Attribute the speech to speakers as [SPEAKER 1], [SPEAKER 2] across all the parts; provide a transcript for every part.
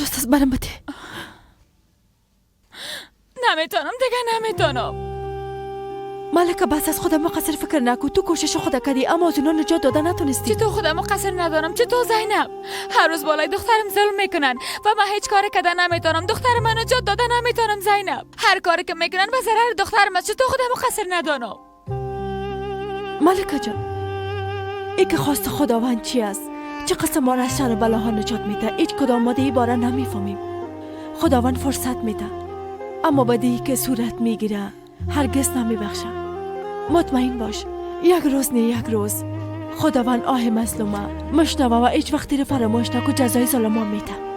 [SPEAKER 1] درست است، برم بده.
[SPEAKER 2] نمیتونم دیگه، نمیتونم.
[SPEAKER 1] ملکه بس از خودم مقصر فکر نکن. تو کوشش خود کردی اما از اونا نجات داده نتونستی.
[SPEAKER 2] چطور خودم مقصر ندارم؟ چطور زینب؟ هر روز بالای دخترم ظلم میکنن و من هیچ کاری کردن نمیتونم. دختر من نجات داده نمیتونم زینب. هر کاری که میکنن به ضرر دخترم است. چطور خودم مقصر ندانم؟
[SPEAKER 1] ملکه جان، ای که خواست خداوند چی است؟ چه قسم ما را از شر بلاها نجات میده؟ هیچ کدام ما این باره نمیفهمیم. خداوند فرصت میده، اما بدی که صورت میگیره هرگز نمیبخشه. مطمئن باش یک روز نه یک روز خداوند آه مظلومه مشنوه و هیچ وقتی رو فراموش نکو جزای ظالمان میده.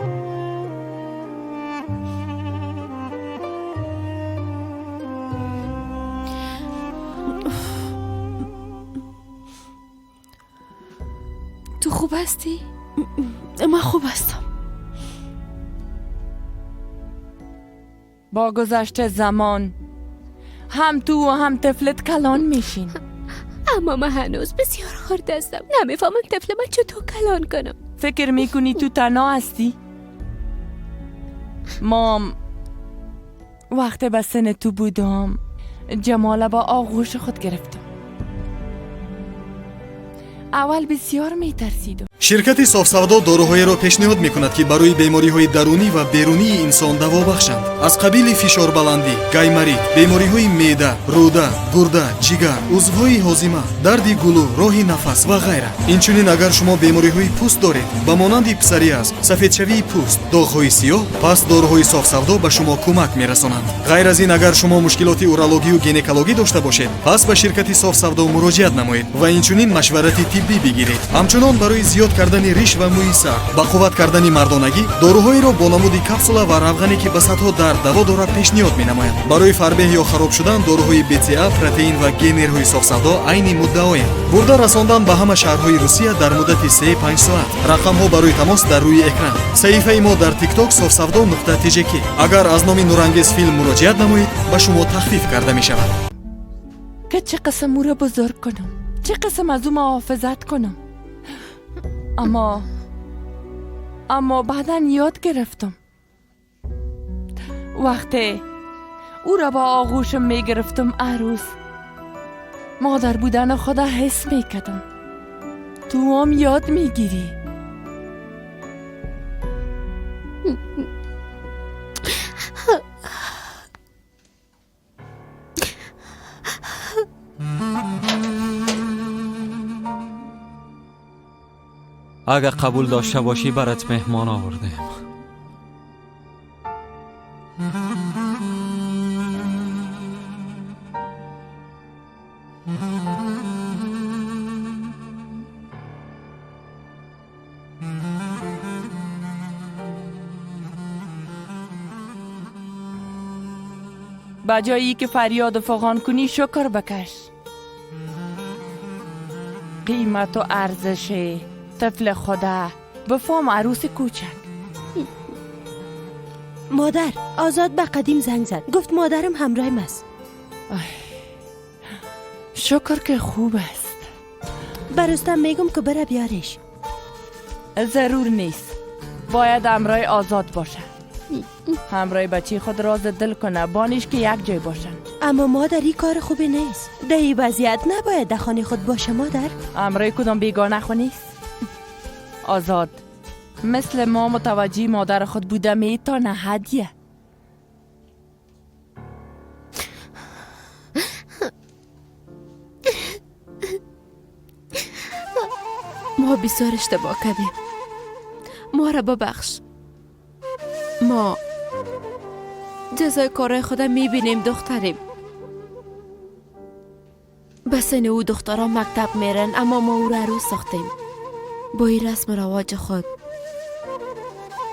[SPEAKER 2] تو خوب هستی؟
[SPEAKER 1] من خوب هستم.
[SPEAKER 3] با گذشت زمان هم تو و هم طفلت کلان میشین.
[SPEAKER 4] اما من هنوز بسیار خرد هستم. نمیفهمم طفل من چطور کلان کنم.
[SPEAKER 3] فکر میکنی تو تنها هستی؟ مام وقتی به سن تو بودم جمال با آغوش خود گرفتم. اول بسیار میترسیدم.
[SPEAKER 5] شرکت صاف‌سودا داروهایی را پیشنهاد می‌کند که برای بیماری‌های درونی و بیرونی انسان دوا بخشند، از قبیل فشار بلندی، گایماریت، بیماری‌های معده، روده، گرده، جگر، عضوهای هاضمه، درد گلو، راه نفس و غیره. اینچنین اگر شما بیماری‌های پوست دارید به مانند پسوریاز، سفیدشوی پوست، داغ‌های سیاه، پس داروهای صاف‌سودا به شما کمک می‌رسانند. غیر از این اگر شما مشکلات اورولوژی و گینکولوژی داشته باشید، پس به شرکت صاف‌سودا مراجعت نمایید و اینچنین مشورت طبی بگیرید. همچنان برای زیاد کردن ریش و موی سر، با قوت کردن مردانگی، داروهایی را با نمود کپسولا و روغنی که به صدها درد دوا دارد پیشنهاد می‌نماید. برای فربه یا خراب شدن داروهای BCA، پروتئین و گینرهای صاف‌سودا عین مدعایند. برده رساندن به همه شهرهای روسیه در مدت 3-5 ساعت. رقم ها برای تماس در روی اکران. صحیفه ما در تیک تاک صاف‌سودا.tjk. اگر از نام نورانگیز فیلم مراجعت نمایید به شما تخفیف کرده می شود.
[SPEAKER 3] که چه قسم او را بزرگ کنم، چه قسم از او محافظت کنم. اما بعدا یاد گرفتم. وقتی او را با آغوشم می گرفتم عروس، مادر بودن خود حس می کردم. تو هم یاد می گیری.
[SPEAKER 6] اگر قبول داشته باشی برات مهمان آوردیم.
[SPEAKER 3] با جایی که فریاد و فغان کنی شکر بکش. قیمت و ارزش طفل خدا بفهم عروس کوچک.
[SPEAKER 7] مادر آزاد به قدیم زنگ زد، گفت مادرم همراهیم است.
[SPEAKER 3] شکر که خوب است.
[SPEAKER 7] برستم میگم که بره بیارش.
[SPEAKER 3] ضرور نیست، باید همراه آزاد باشه. همراه بچه خود راز دل کنه، بانیش که یک جای باشن.
[SPEAKER 7] اما مادر این کار خوبی نیست. در این وضعیت نباید در خانه خود باشه مادر.
[SPEAKER 3] همراه کدام بیگانه خو نیست. آزاد مثل ما متوجه مادر خود بوده میتانه هدیه.
[SPEAKER 4] ما بسیار اشتباه کردیم، ما را ببخش. ما جزای کارهای خود میبینیم دختریم. به سن او دختران مکتب میرن، اما ما او را عروس ساختیم. با این رسم رواج خود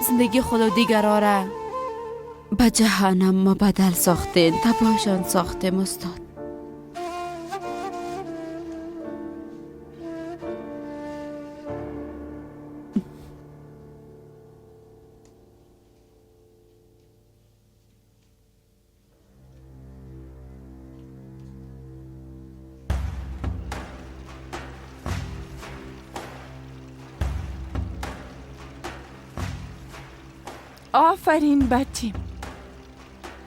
[SPEAKER 4] زندگی خود و دیگرها را به جهنم مبدل ساختیم، تباهشان ساختیم استاد.
[SPEAKER 3] آفرین بچیم.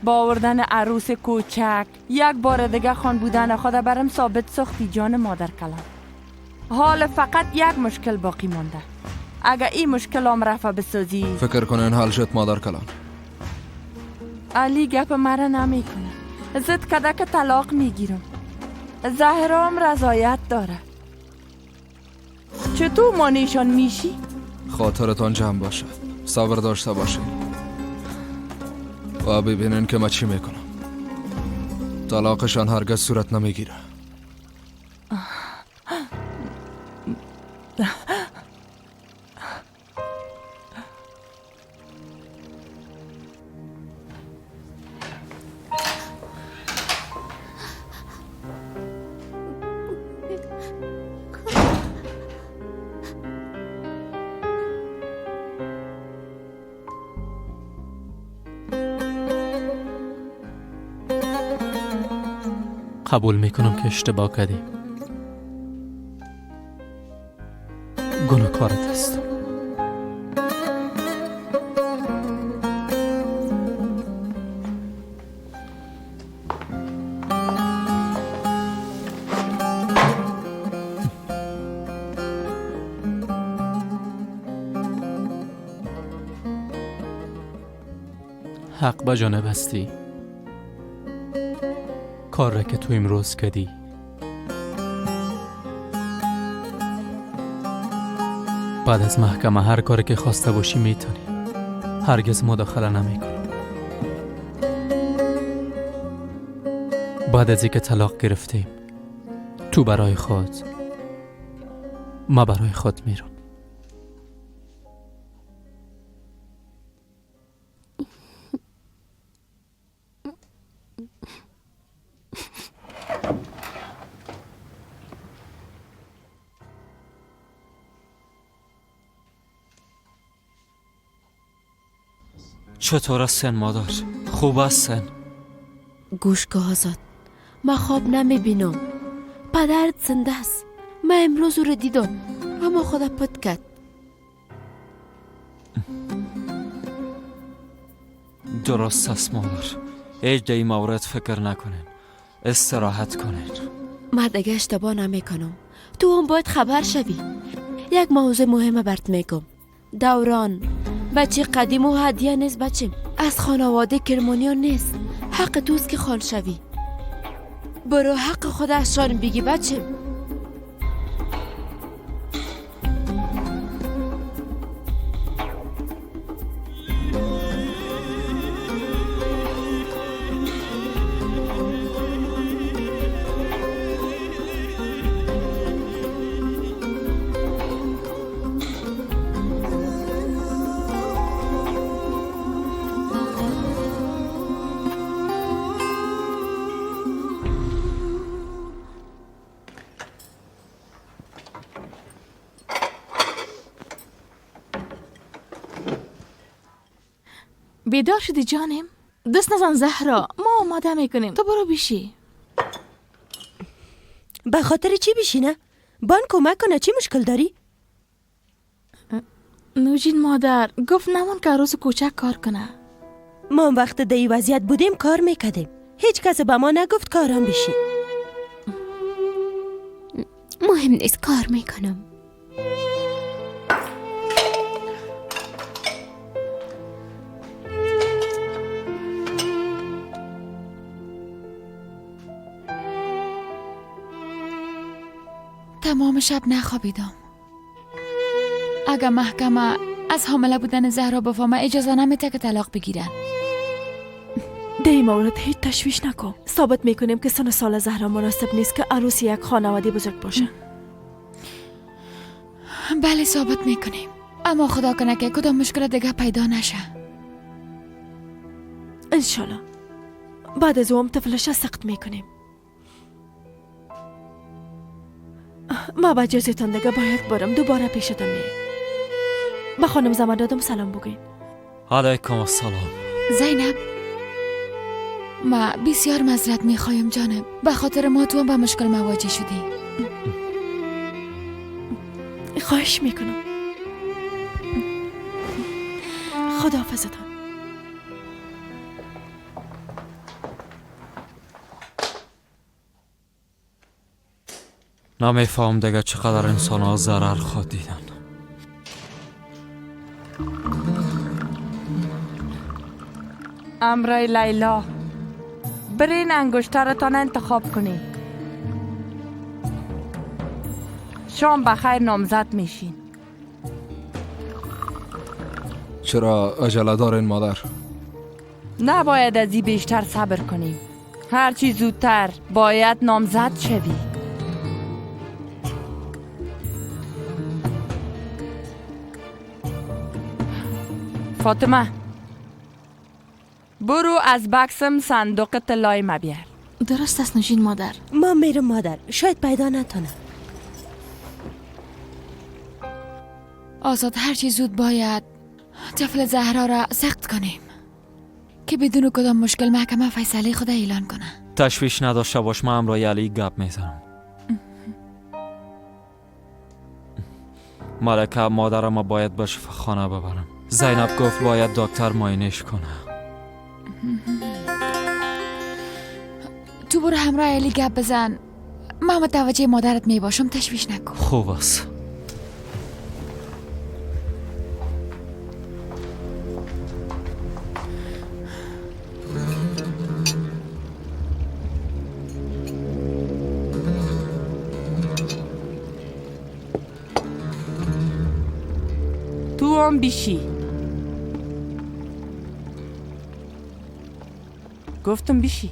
[SPEAKER 3] با آوردن عروس کوچک یک بار دیگه خان بودن خود برم ثابت ساختی جان مادر کلان. حال فقط یک مشکل باقی مانده. اگه این مشکل هم رفع بسازی،
[SPEAKER 8] فکر کنین حل شد مادر کلان.
[SPEAKER 3] علی گپ مرا نمیکنه. زد کده که طلاق میگیرم. زهرام رضایت داره. چطور مانعشان میشی؟
[SPEAKER 8] خاطرتان جمع باشه، صبر داشته باشین و ببینین که من چی میکنم. طلاقشان هرگز صورت نمیگیره.
[SPEAKER 6] قبول میکنم که اشتباه کردیم. گناهکارت هستم. حق به جانب هستی. کار را که تو امروز کردی بعد از محکمه هر کاری که خواسته باشی میتونی. هرگز مداخله نمیکنم. بعد از اینکه طلاق گرفتیم تو برای خود، ما برای خود میرم. چطور هستن مادر؟ خوب هستن؟
[SPEAKER 4] گوش که آزاد، من خواب نمی بینم. پدرت زنده است. من امروز او رو دیدم اما خدا پت کرد.
[SPEAKER 6] درست است مادر، هیچ در این مورد فکر نکنین، استراحت کنین.
[SPEAKER 4] من دیگه اشتباه نمی کنم. تو هم باید خبر شوی. یک موضوع مهم برات میگم. دوران بچه قدیم و هدیه نیست بچه. از خانواده کرمانیان نیست. حق توست که خان شوی. برو حق خود از شان بگی بچه.
[SPEAKER 2] بیدار شدی جانم؟ دست نزن زهرا، ما آماده میکنیم، تو برو بیشی.
[SPEAKER 7] به خاطر چی بیشینه؟ بان کمک کنه، چی مشکل داری؟
[SPEAKER 2] نوجین مادر گفت نمون که عروس کوچک کار کنه.
[SPEAKER 7] ما وقت دی وضعیت بودیم کار میکردیم، هیچ کس به ما نگفت کارم بیشی.
[SPEAKER 4] مهم نیست، کار میکنم.
[SPEAKER 2] تمام شب نخوابیدم. اگه محکمه از حامله بودن زهرا بفهمه اجازه نمیده که طلاق بگیرن.
[SPEAKER 1] در این مورد هیچ تشویش نکن. ثابت میکنیم که سن سال زهرا مناسب نیست که عروس یک خانواده بزرگ باشه.
[SPEAKER 2] بله ثابت میکنیم، اما خدا کنه که کدام مشکل دیگه پیدا نشه.
[SPEAKER 1] انشالله بعد از اوم طفلش سقط میکنیم. ما با اجازهتان دیگه باید برم، دوباره پیشتان میایم. به خانم زمان دادم سلام بگوین.
[SPEAKER 6] علیکم السلام.
[SPEAKER 2] زینب، ما بسیار معذرت میخوایم جانم، به خاطر ما تو هم به مشکل مواجه شدی.
[SPEAKER 1] خواهش میکنم. خداحافظتان.
[SPEAKER 6] نمیفهم دیگه چقدر انسان ها ضرر خود دیدن.
[SPEAKER 3] امرای لیلا برین انگشترتان انتخاب کنی. شام بخیر نامزد میشین.
[SPEAKER 8] چرا عجله دارین مادر؟
[SPEAKER 3] نباید از این بیشتر صبر کنیم. هرچی زودتر باید نامزد شوی. فاطمه برو از بکسم صندوق طلای ما بیار.
[SPEAKER 2] درست است نوشین مادر.
[SPEAKER 7] ما میرم مادر، شاید پیدا نتونم.
[SPEAKER 2] آزاد هرچی زود باید طفل زهرا را سخت کنیم که بدون کدام مشکل محکمه فیصله خود اعلان کنه.
[SPEAKER 6] تشویش نداشته باش، من همراه علی گپ میزنم. ملکه مادرم باید به شفاخانه ببرم. زینب گفت باید دکتر معاینش کنه.
[SPEAKER 2] تو برو همراه علی گپ بزن، من متوجه مادرت می باشم، تشویش نکن.
[SPEAKER 6] خوب است.
[SPEAKER 3] تو هم بیشی. گفتم بیشی.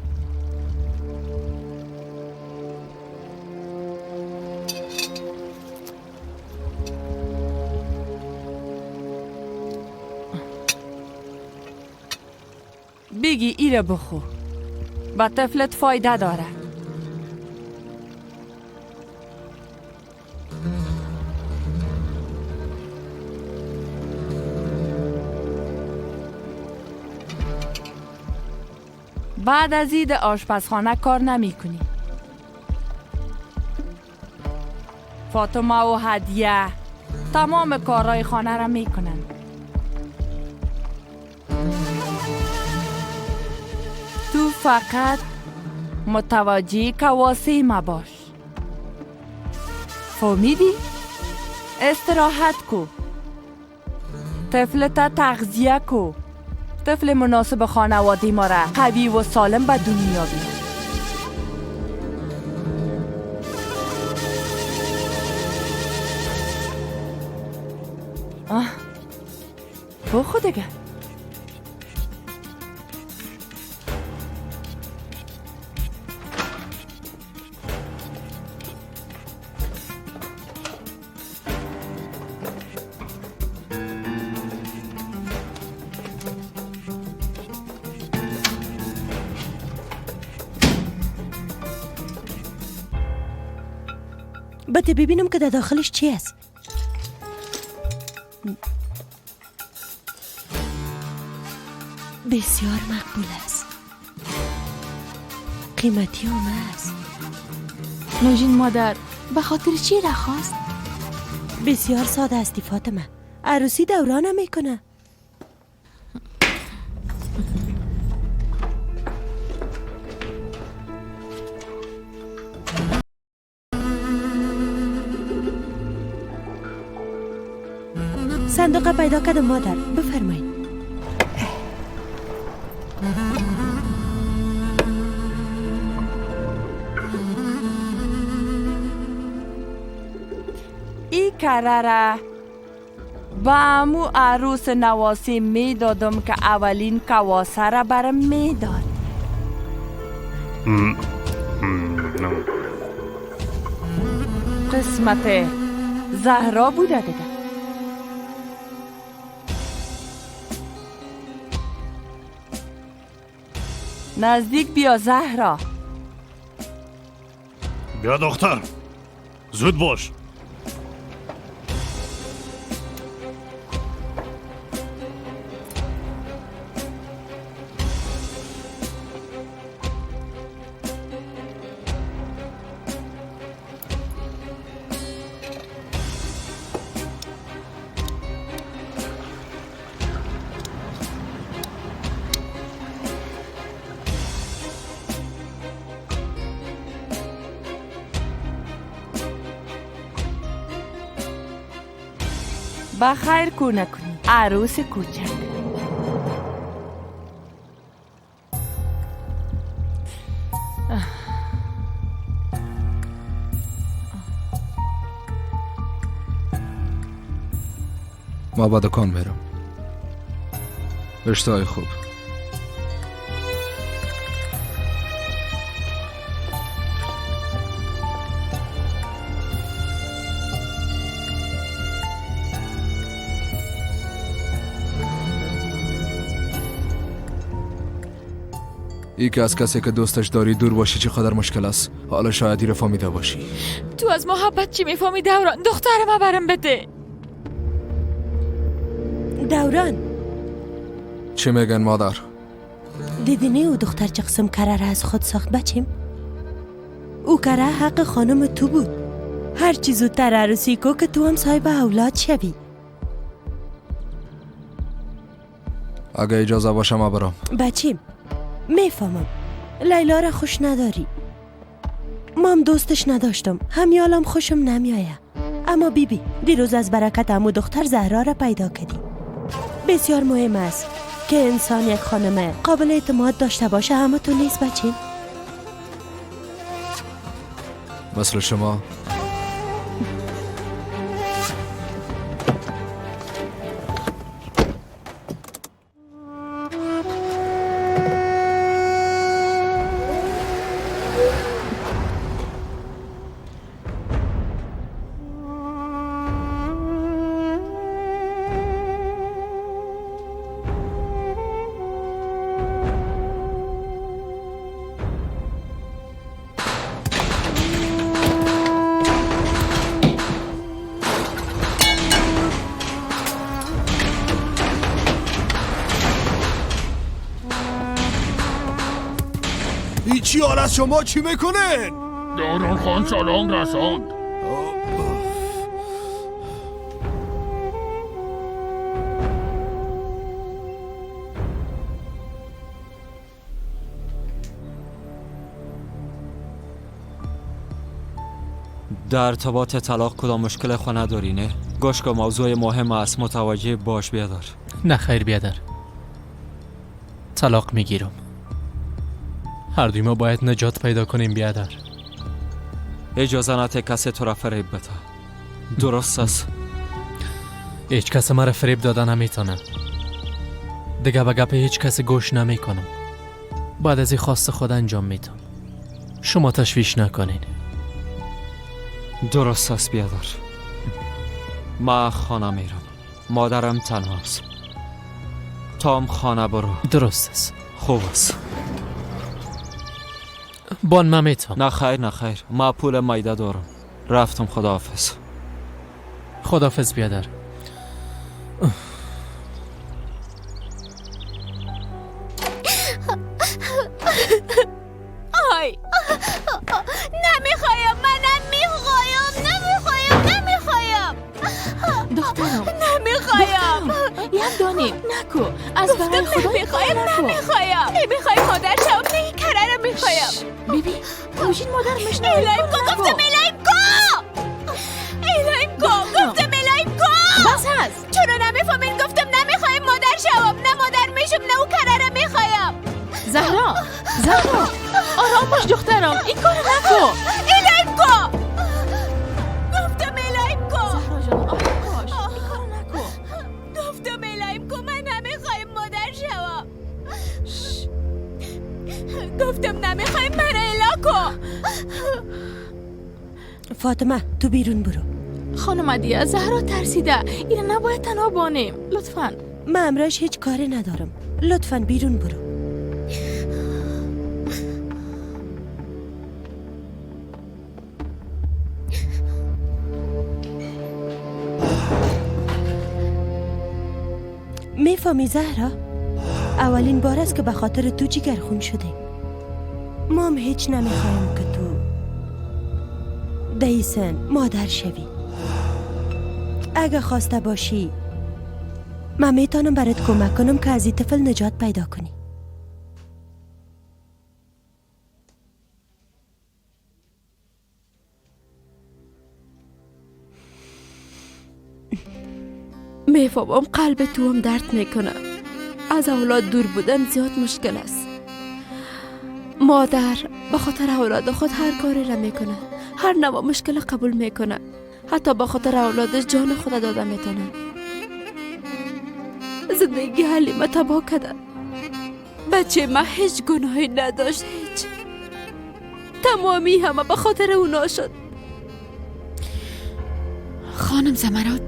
[SPEAKER 3] بگی ایره بخو، با طفلت فایده داره. بعد از اید آشپزخانه کار نمی کنی. فاطمه و هدیه تمام کارهای خانه را می کنن. تو فقط متوجه کواسی ما باش. فهمیدی؟ استراحت کو، طفلت تغذیه کو، طفل مناسب خانواده ما را قوی و سالم به دنیا بیار. آه بخو دیگه.
[SPEAKER 7] بده ببینم که در داخلش چی است. بسیار مقبول است. قیمتی هم است.
[SPEAKER 2] نوژین مادر به خاطر چی را خواست؟
[SPEAKER 7] بسیار ساده استی فاطمه. عروسی دوران میکنه. صندوق پیدا کردم مادر، بفرمایید.
[SPEAKER 3] ای کره با امو عروس نواسی می دادم که اولین کواسه را برم می داد. قسمت زهرا بوده دیگه. نزدیک بیا زهرا.
[SPEAKER 9] بیا دختر، زود باش.
[SPEAKER 3] بخیر کو نکنی عروس کوچک.
[SPEAKER 8] ما با دکان میرم. اشتهای خوب. ای که از کسی که دوستش داری دور باشی چقدر مشکل است. حالا شاید رو فهمیده باشی.
[SPEAKER 2] تو از محبت چی میفهمی دوران؟ دختر ما برم بده.
[SPEAKER 7] دوران
[SPEAKER 8] چی میگن مادر؟
[SPEAKER 7] دیدی او دختر چه قسم کره از خود ساخت بچیم؟ او کره حق خانم تو بود. هر چی زودتر عروسی کو که تو هم صاحب اولاد شوی.
[SPEAKER 8] اگه اجازه باشه ما برام.
[SPEAKER 7] بچیم میفهمم لیلا را خوش نداری. مام دوستش نداشتم، همیالم خوشم نمیایه. اما بیبی دیروز از برکت عمو دختر زهرا را پیدا کردی. بسیار مهم است که انسان یک خانم قابل اعتماد داشته باشه. اما تو نیست بچیم.
[SPEAKER 8] مثل شما. چی آرز شما چی میکنین؟
[SPEAKER 10] دوران خان سلام رساند.
[SPEAKER 11] در ارتباط طلاق کدام مشکل خو نداری نه؟ گوش که موضوع مهم است، متوجه باش بیادر.
[SPEAKER 6] نه خیر بیادر، طلاق میگیرم. هر دوی ما باید نجات پیدا کنیم بیادر.
[SPEAKER 11] اجازه نده کسی تو را فریب بده. درست است.
[SPEAKER 6] هیچ کس مرا فریب داده نمیتونه. دیگه به گپ هیچ کس گوش نمیکنم. بعد از این خواست خود انجام میدم. شما تشویش نکنین.
[SPEAKER 11] درست است بیادر. ما خانه میرم. مادرم تنهاست. تام خانه برو.
[SPEAKER 6] درست است.
[SPEAKER 11] خوب است.
[SPEAKER 6] بان من میتم.
[SPEAKER 11] نه خیر نه خیر، ما پول مایده دارم. رفتم، خداحافظ.
[SPEAKER 6] خداحافظ بیادر.
[SPEAKER 2] آی نمیخوایم، من نمیخوایم، نمیخوایم، نمیخوایم.
[SPEAKER 1] دخترم
[SPEAKER 2] نمیخوایم.
[SPEAKER 1] یک دانه نکو از برای خدا.
[SPEAKER 2] نمیخوایم، نمیخوایم، نمیخوایم مادر شوم. نه کره رو میخوایم.
[SPEAKER 1] بیبی روشین مادر مشنه.
[SPEAKER 2] الهیم کو گفتم، الهیم کو، الهیم کو گفتم، الهیم کو.
[SPEAKER 1] بس هست.
[SPEAKER 2] چرا نمیفهمین؟ گفتم نمیخوایم مادر شوم. نه مادر میشم نه او کره رو میخوایم.
[SPEAKER 1] زهرا زهرا آرام باش دخترم، این کارو نکن.
[SPEAKER 2] الهیم کو گفتم، الهیم کو.
[SPEAKER 1] زهرا جان آرام باش، این کارو نکن.
[SPEAKER 2] گفتم الهیم کو، من نمیخوایم مادر شوم. گفتم نمیخوایم، مرا الا کو.
[SPEAKER 7] فاطمه تو بیرون برو.
[SPEAKER 1] خانم عدیه زهرا ترسیده، اینو نباید تنها بانیم. لطفاً.
[SPEAKER 7] من امراش هیچ کاری ندارم، لطفاً بیرون برو. میفهمی زهرا؟ اولین بار است که به خاطر تو جگرخون شده. ما هم هیچ نمیخوایم که تو دیسن مادر شوی. اگه خواسته باشی من میتونم برات کمک کنم که از این طفل نجات پیدا کنی.
[SPEAKER 4] میفهمم قلب تو هم درد میکنه. از اولاد دور بودن زیاد مشکل است. مادر به خاطر اولاد خود هر کاری را میکنه، هر نوع مشکل قبول میکنه، حتی به خاطر اولادش جان خود داده میتونه. زندگی حلیمه تباه کرده. بچه ما هیچ گناهی نداشت، هیچ. تمامی همه به خاطر اونا شد.
[SPEAKER 2] خانم زمرد،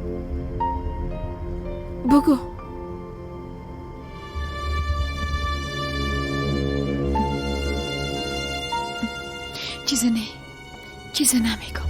[SPEAKER 4] بگو.
[SPEAKER 2] چیزی نه، چیزی نمیگم.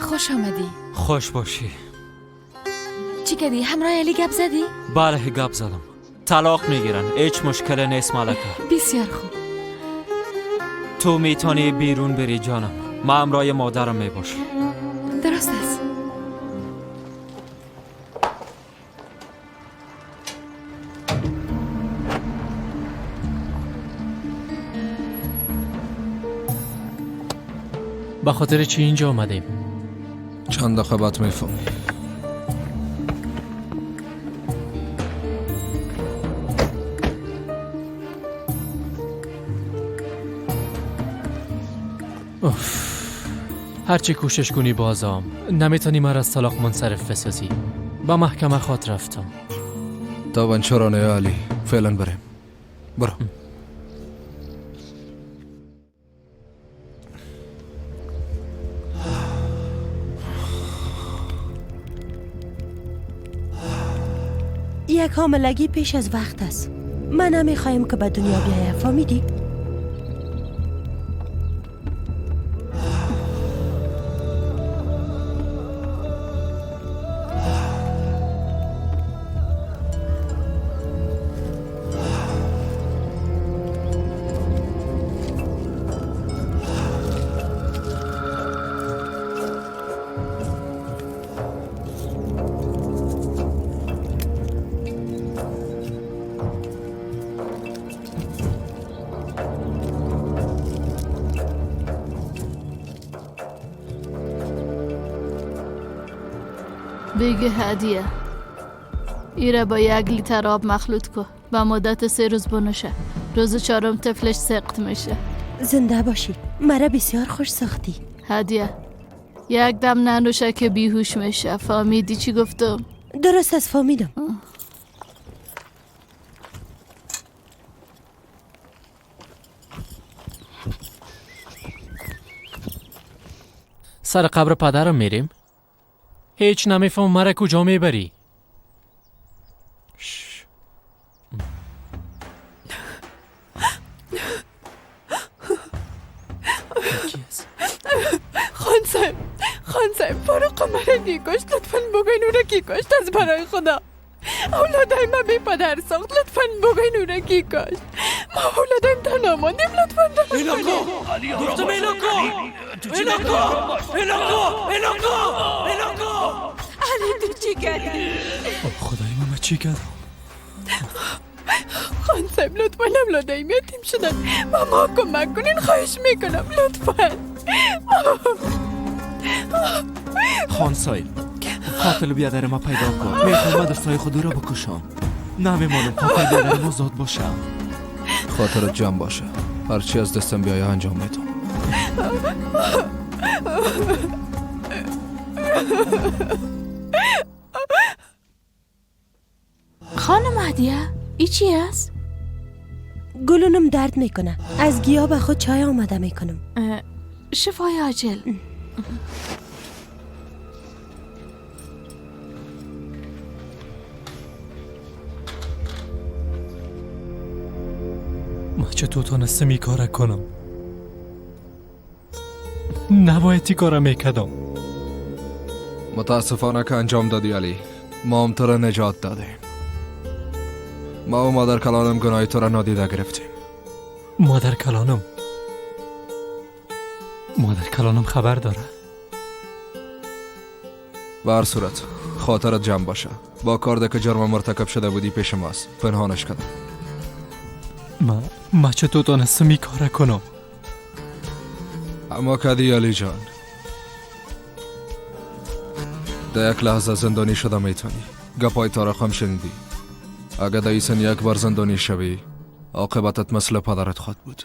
[SPEAKER 2] خوش آمدی.
[SPEAKER 11] خوش باشی.
[SPEAKER 2] چی کردی؟ همراه علی گپ زدی؟
[SPEAKER 11] بله گپ زدم. طلاق میگیرن، هیچ مشکل نیست ملکه.
[SPEAKER 2] بسیار خوب.
[SPEAKER 11] تو میتونی بیرون بری جانم، من همراه مادرم میباشم.
[SPEAKER 2] درست است.
[SPEAKER 6] به خاطر چی اینجا آمدیم؟
[SPEAKER 8] چند دقیقه بعد میفهمی.
[SPEAKER 6] هرچی کوشش کنی بازم نمیتونی مرا از طلاق منصرف بسازی. به محکمه خواد رفتم.
[SPEAKER 8] طبعا چرا نه علی، فعلا بریم. برو.
[SPEAKER 7] یک حاملگی پیش از وقت است. من نمیخوایم که به دنیا بیایه، فهمیدی؟
[SPEAKER 12] بگه هدیه ایره با 1 لیتر آب مخلوط کن و مدت 3 روز بنوشه. روز 4 طفلش سقط میشه.
[SPEAKER 7] زنده باشی، مرا بسیار خوش ساختی.
[SPEAKER 12] هدیه یک دم ننوشه که بیهوش میشه. فهمیدی چی گفتم؟
[SPEAKER 7] درست از فهمیدم.
[SPEAKER 6] سر قبر پدرم میریم؟ هیچ نمیفهم مرا کجا میبری.
[SPEAKER 1] خان صاحب، خان صاحب، فاروق مرا کی کشت؟ لطفاً بگوین او را کی کشت؟ از برای خدا اولادای ما بی پدر ساخت. لطفاً بگوین او را کی کشت؟ ما اولادایم تنها ماندیم. لطفاً رحم کنید.
[SPEAKER 11] گفتم ایلاکو، ایلاکو، ایلاکو، ایلاکو، ایلاکو.
[SPEAKER 1] علی تو چی کردی؟
[SPEAKER 6] خدای من چی کردم؟
[SPEAKER 1] خان صاحب لطفاً اولادایم یتیم شدن، با ما کمک کنین، خواهش میکنم لطفاً.
[SPEAKER 13] خان صاحب، قاتل بیادر ما پیدا کن. میخوام دستای خود را بکشم. نمیمانم قاتل بیادر ما زاد باشم.
[SPEAKER 8] خاطرت جمع باشه، هرچی از دستم بیایه انجام میدم.
[SPEAKER 12] خانم هدیه، ای چی است؟
[SPEAKER 7] گلونم درد میکنه، از گیاه به خود چای آماده میکنم.
[SPEAKER 12] شفای عاجل.
[SPEAKER 6] چطور تانستم این کار کنم؟ نباید این کار میکردم.
[SPEAKER 8] متاسفانه که انجام دادی علی. ما هم تو را نجات دادیم. ما و مادر کلانم گناه تو را نادیده گرفتیم.
[SPEAKER 6] مادر کلانم خبر داره.
[SPEAKER 8] به هر صورت خاطرت جمع باشه. با کارده که جرم مرتکب شده بودی پیش ماست، پنهانش کردم.
[SPEAKER 6] ما چطور تانستم این کار کنم؟
[SPEAKER 8] اما کدی علی جان، در یک لحظه زندانی شده میتونی. گپای تاریخ هم شنیدی. اگه در این یک بار زندانی شوی، عاقبتت مثل پدرت خواهد بود.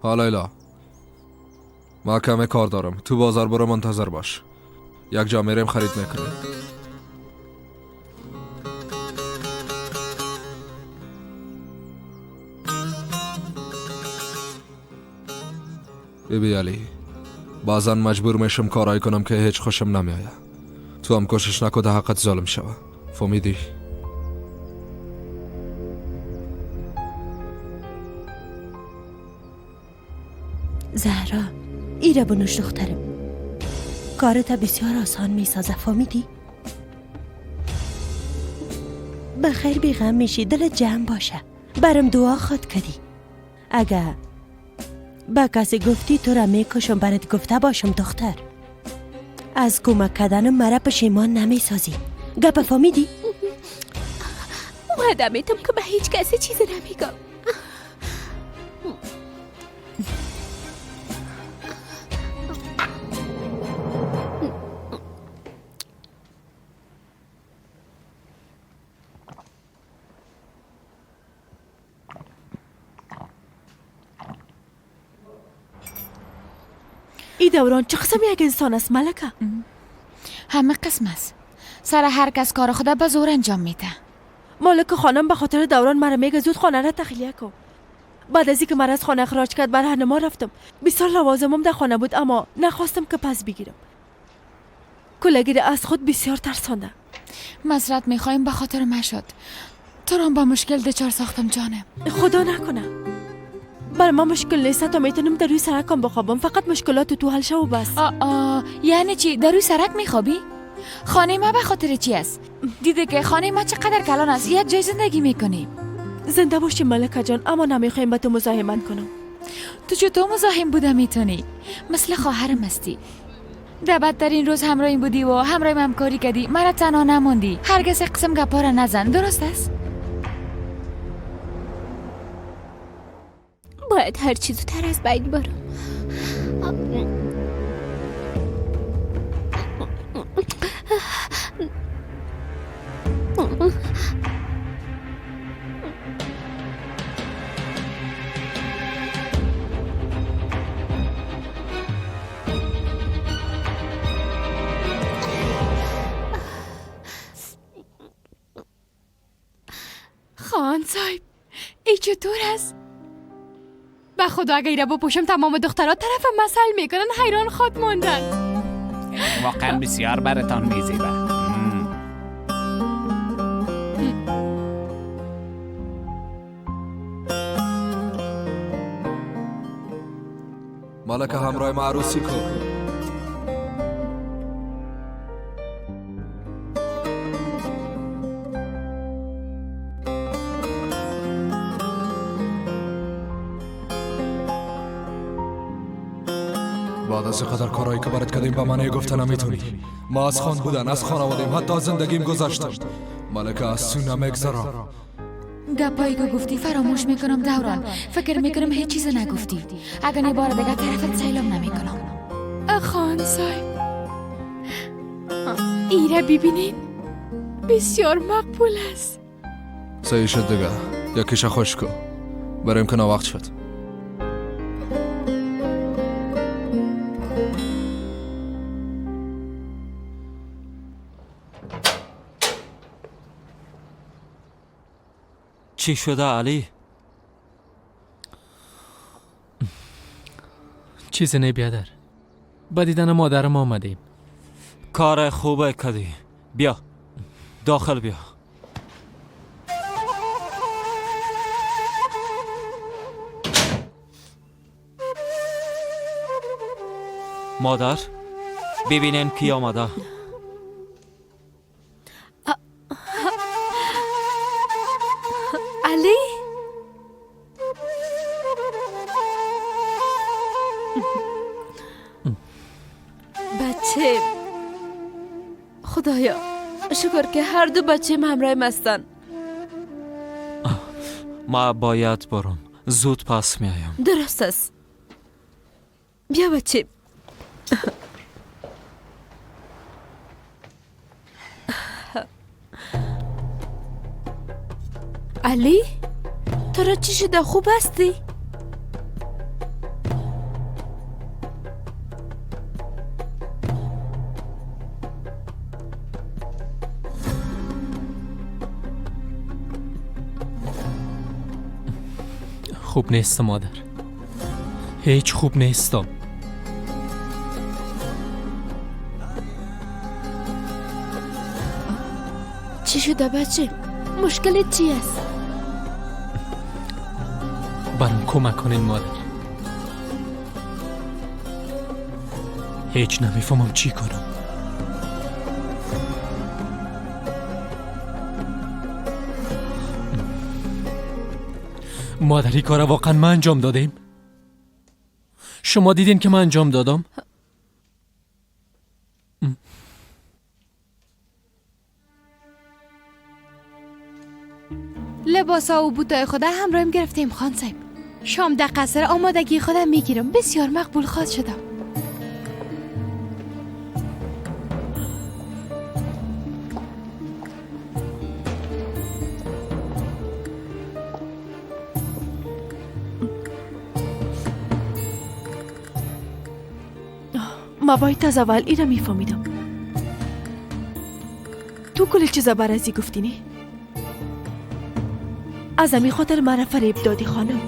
[SPEAKER 8] ها لیلا، ما کمی کار دارم. تو بازار برو، منتظر باش. یک جا میریم خرید میکنیم. ببی علی، بعضا مجبور میشم کارایی کنم که هیچ خوشم نمیآید. تو هم کوشش نکن در حقت ظلم شوه. فهمیدی؟
[SPEAKER 7] زهرا، ایره بنوش دخترم. کارت بسیار آسان میسازه. فهمیدی؟ بخیر بیغم میشی. دلت جمع باشه. برم دعا خواد کردی. اگه به کسی گفتی تو را میکشم. برات گفته باشم دختر، از کمک کردن مرا پشیمان نمیسازی. گپ فهمیدی؟
[SPEAKER 4] وعده میتم که به هیچ کسی چیزی نمیگم.
[SPEAKER 1] ای دوران چه قسم یک انسان است ملکه؟
[SPEAKER 2] همه قسم است. سر هر کس کار خدا به زور انجام میده.
[SPEAKER 1] مالک خانم به خاطر دوران مرا میگه زود خانه را تخلیه کن. بعد از اینکه مرا از خانه اخراج کرد بر ما رفتم. بسیار لوازمم در خانه بود اما نخواستم که پس بگیرم. کلگیر از خود بسیار ترسانده.
[SPEAKER 2] معذرت میخوایم به خاطر مشد. تو را با مشکل دچار ساختم جانم.
[SPEAKER 1] خدا نکنه. بر ما مشکل نیست، تا میتونم در روی سرکم بخوابم. فقط مشکلات تو حل شو و بس.
[SPEAKER 2] یعنی چی؟ در روی سرک میخوابی؟ خانه ما به خاطر چی است؟ دیده که خانه ما چقدر کلان است. یک جای زندگی میکنیم.
[SPEAKER 1] زنده باشی ملکه جان، اما نمیخوایم به تو مزاحمت کنم.
[SPEAKER 2] تو چطور مزاحم بوده میتونی؟ مثل خواهرم هستی. در بدترین روز همراهیم بودی و همراهیم همکاری کردی. مرا تنها نماندی. هرگز قسم گپا را نزن، درست است؟
[SPEAKER 4] باید هر چیز زودتر از بین برم.
[SPEAKER 14] خان صاحب، ای چطور است؟ به خدا اگه ایره بپوشم تمام دخترها طرف مسئل میکنن، حیران خود ماندن.
[SPEAKER 15] واقعا بسیار برتان میزیبه.
[SPEAKER 8] ملکه همراه ما عروسی کن. بعد از قدر کارهایی که برات کردیم به من گفته نمیتونی. ما از خان بودن، از خانوادیم، حتی از زندگیم گذشتم. ملکه از تو نمیگذرم.
[SPEAKER 2] گپایی که گفتی فراموش میکنم دوران. فکر میکنم هیچ چیز نگفتی. اگر نه بار دیگه طرفت سیلام نمیکنم.
[SPEAKER 14] خان صاحب، ایره ببینین بسیار مقبول است.
[SPEAKER 8] صحیح شد دیگه، یکیش خوش کو بریم که وقت شد.
[SPEAKER 11] چی شده علی؟
[SPEAKER 6] چیزی نه بیادر. با دیدن مادرم آمدیم.
[SPEAKER 11] کار خوبه کدی. بیا داخل بیا. مادر ببینین کی آمده.
[SPEAKER 4] علی، بچه، خدایا شکر که هر دو بچه همراه مستن.
[SPEAKER 11] ما باید برم، زود پس میایم.
[SPEAKER 4] درست است، بیا بچه. علی، تو را چی شده؟ خوب هستی؟
[SPEAKER 6] خوب نیستم مادر، هیچ خوب نیستم.
[SPEAKER 4] چی شده بچه؟ مشکل چی است؟
[SPEAKER 6] برام کمک کنین مادر، هیچ نمیفهمم چی کنم. مادر این کار واقعا من انجام دادیم؟ شما دیدین که من انجام دادم؟
[SPEAKER 14] لباسا و بوتای خدا همراهیم گرفتیم خان صاحب. شام در قصر آمادگی خودم میگیرم. بسیار مقبول خواهد شدم.
[SPEAKER 1] ما باید از اول ایره میفهمیدم. تو کل چیزا برازی گفتی نی؟ از همی خاطر مرا فریب دادی خانم.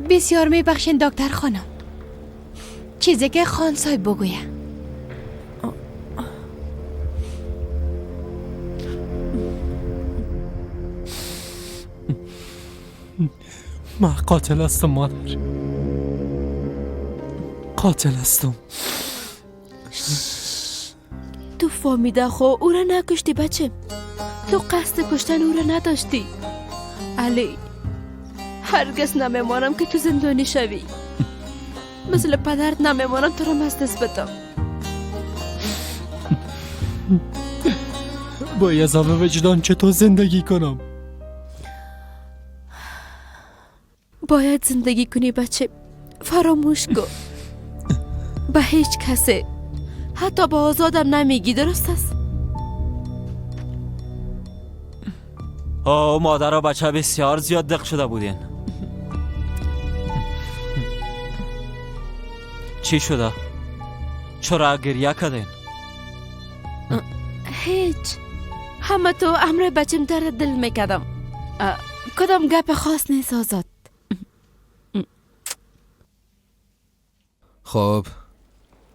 [SPEAKER 14] بسیار میبخشین دکتر خانم. چیزی که خان صاحب بگویه.
[SPEAKER 6] من قاتل هستم مادر، قاتل هستم.
[SPEAKER 4] تو فهمیده خو او را نکشتی بچه. تو قصد کشتن او را نداشتی. علی، هرگز نمیمانم که تو زندانی شوی. مثل پدرت نمیمانم تو را از دست بدم.
[SPEAKER 6] با عذاب وجدان چطور زندگی کنم؟
[SPEAKER 4] باید زندگی کنی بچه. فراموش کن. به هیچ کسی، حتی با آزادم نمیگی، درست است؟
[SPEAKER 11] او مادر و بچه بسیار زیاد دق شده بودین. چی شده؟ چرا گریه کردین؟
[SPEAKER 4] هیچ. همه تو امر بچم در دل میکردم. کدام گپ خاص نیست آزاد.
[SPEAKER 8] خب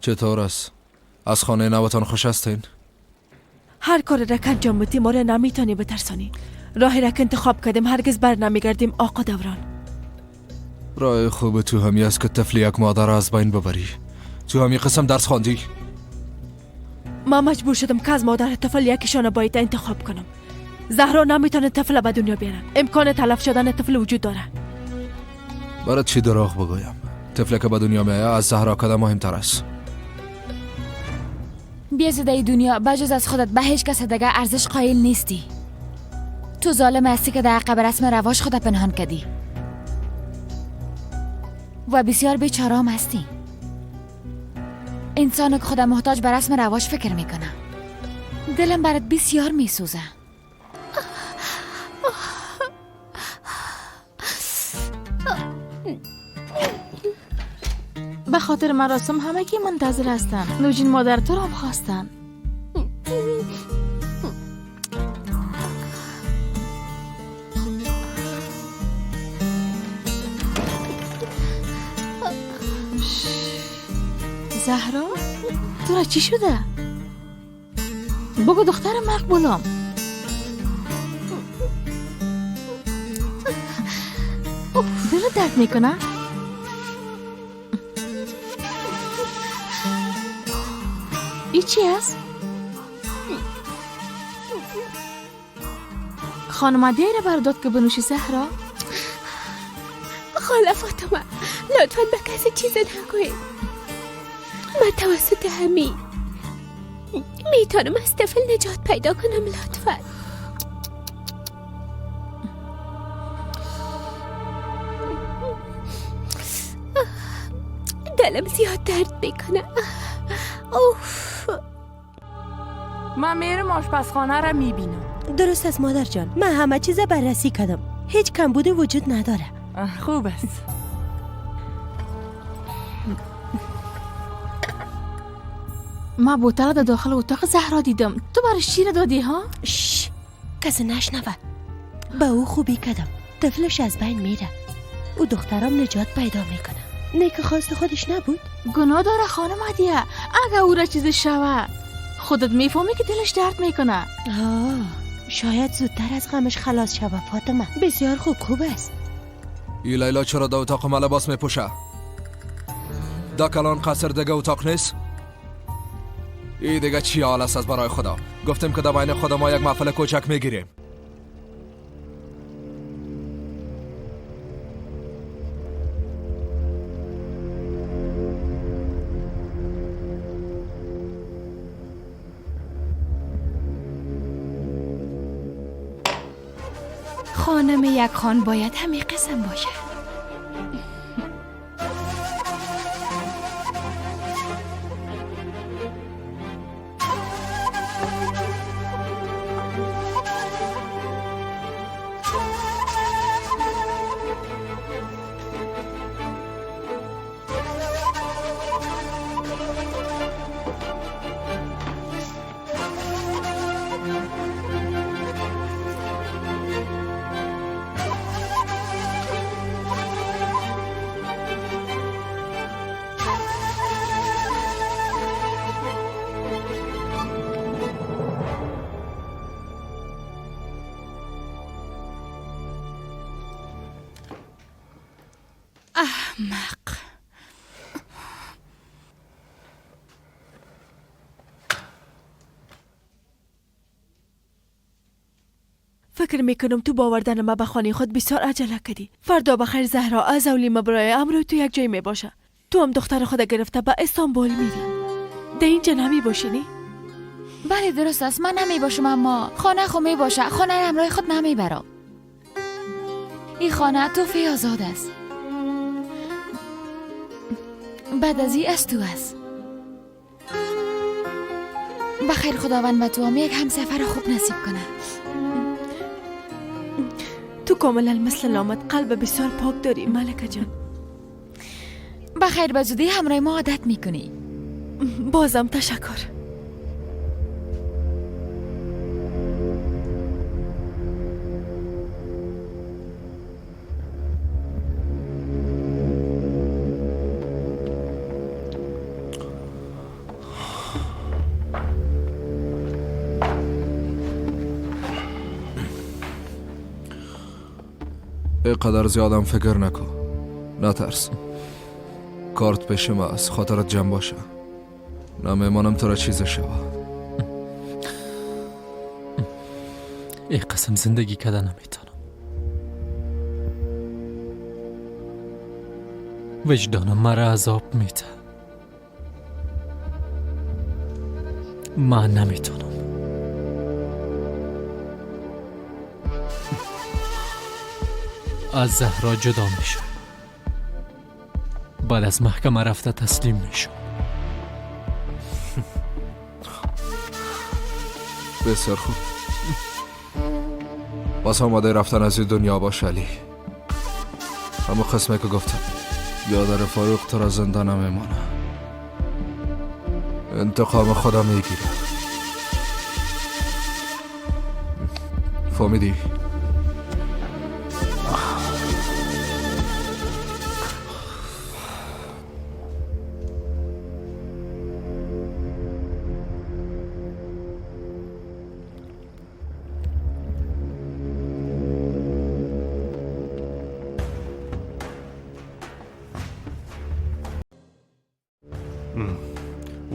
[SPEAKER 8] چطور است؟ از خانه نوتان خوش هستین؟
[SPEAKER 1] هر کار را که انجام بدی ما را نمیتونی بترسانی. راهی را که انتخاب کردیم هرگز بر نمیگردیم آقا دوران.
[SPEAKER 8] راه خوب تو همی است که طفل یک مادر را از بین ببری. تو همی قسم درس خواندی؟
[SPEAKER 1] ما مجبور شدم که از مادر طفل یکیشان باید انتخاب کنم. زهرا نمیتونه طفل به دنیا بیاره. امکان تلف شدن طفل وجود داره.
[SPEAKER 8] برات چی دروغ بگویم؟ طفل که به دنیا میایه از زهرا کدام مهمتر است.
[SPEAKER 2] بیازده دنیا بجز از خودت به هیچ کس دیگه ارزش قائل نیستی. تو ظالم هستی که در عقب رسم رواج خود پنهان کردی و بسیار بیچارام هستی. انسان که خود محتاج به رسم رواج فکر میکنه. دلم برات بسیار میسوزه.
[SPEAKER 12] به خاطر مراسم همگی منتظر هستن. نوجین مادر تو را هم خواستن. زهرا تو را چی شده؟ بگو دختر مقبولم. دلت درد میکنه؟ ای چی است؟ خانم عدیه را برداد که بنوشی زهرا؟
[SPEAKER 14] خاله فاطمه لطفاً به کسی چیز نگوید. من توسط همی میتونم از طفل نجات پیدا کنم. لطفاً. دلم زیاد درد میکنه. اوف.
[SPEAKER 3] من میرم آشپزخانه را میبینم.
[SPEAKER 7] درست است مادر جان، من همه چیز بررسی کردم، هیچ کمبودی وجود نداره.
[SPEAKER 3] خوب است.
[SPEAKER 12] ما بوتل در داخل اتاق زهرا دیدم. تو برای شیر دادی ها؟
[SPEAKER 7] شش، کسی نشنوه. به او خوبی کردم، طفلش از بین میره، او دخترم نجات پیدا میکنه. نیک خواست خودش نبود؟
[SPEAKER 12] گناه داره خانم عدیه، اگه او را چیز شوه خودت میفهمی که دلش درد میکنه.
[SPEAKER 7] شاید زودتر از غمش خلاص شوه فاطمه. بسیار خوب، خوب است.
[SPEAKER 8] ای لیلا چرا در اتاق ما لباس میپوشه؟ دا کلان قصر دیگه اتاق نیست؟ ای دیگه چی حال است از برای خدا؟ گفتیم که در بین خدا ما یک محفل کوچک میگیریم.
[SPEAKER 2] خانم یک خان باید همه قسم باشه. احمق.
[SPEAKER 1] فکر میکنم تو باوردن ما به خانه خود بسیار عجله کردی. فردا بخیر زهرا از اولی ما برای امرو تو یک جای می باشه. تو هم دختر خود گرفته به استانبول میری. در اینجا نمی باشی نی؟
[SPEAKER 2] بله درست است، من نمی باشم، اما خانه خو می باشه. خانه را همراه خود نمی برم. این خانه توفی آزاد است. بعد از این از تو است. بخیر خداوند به تو هم یک همسفر خوب نصیب کنه.
[SPEAKER 1] تو کاملا مثل نامت قلب بسیار پاک داری ملکه جان.
[SPEAKER 2] بخیر به زودی همراه ما عادت میکنی.
[SPEAKER 1] بازم تشکر.
[SPEAKER 8] اینقدر زیادم فکر نکن، نترس. کارت پیش ما است، خاطرت جمع باشه. نمیمانم تو را چیز شوه.
[SPEAKER 6] ای قسم زندگی کردن نمیتونم. وجدانم مرا عذاب میده. من نمیتونم. از زهرا جدا میشم. بعد از محکمه رفته تسلیم میشم.
[SPEAKER 8] بسیار خوب. باز آماده رفتن از این دنیا باش علی. همون قسمه که گفتم، بیادر فاروق تو را زنده نمیمانه. انتقام خدا میگیره. فهمیدی؟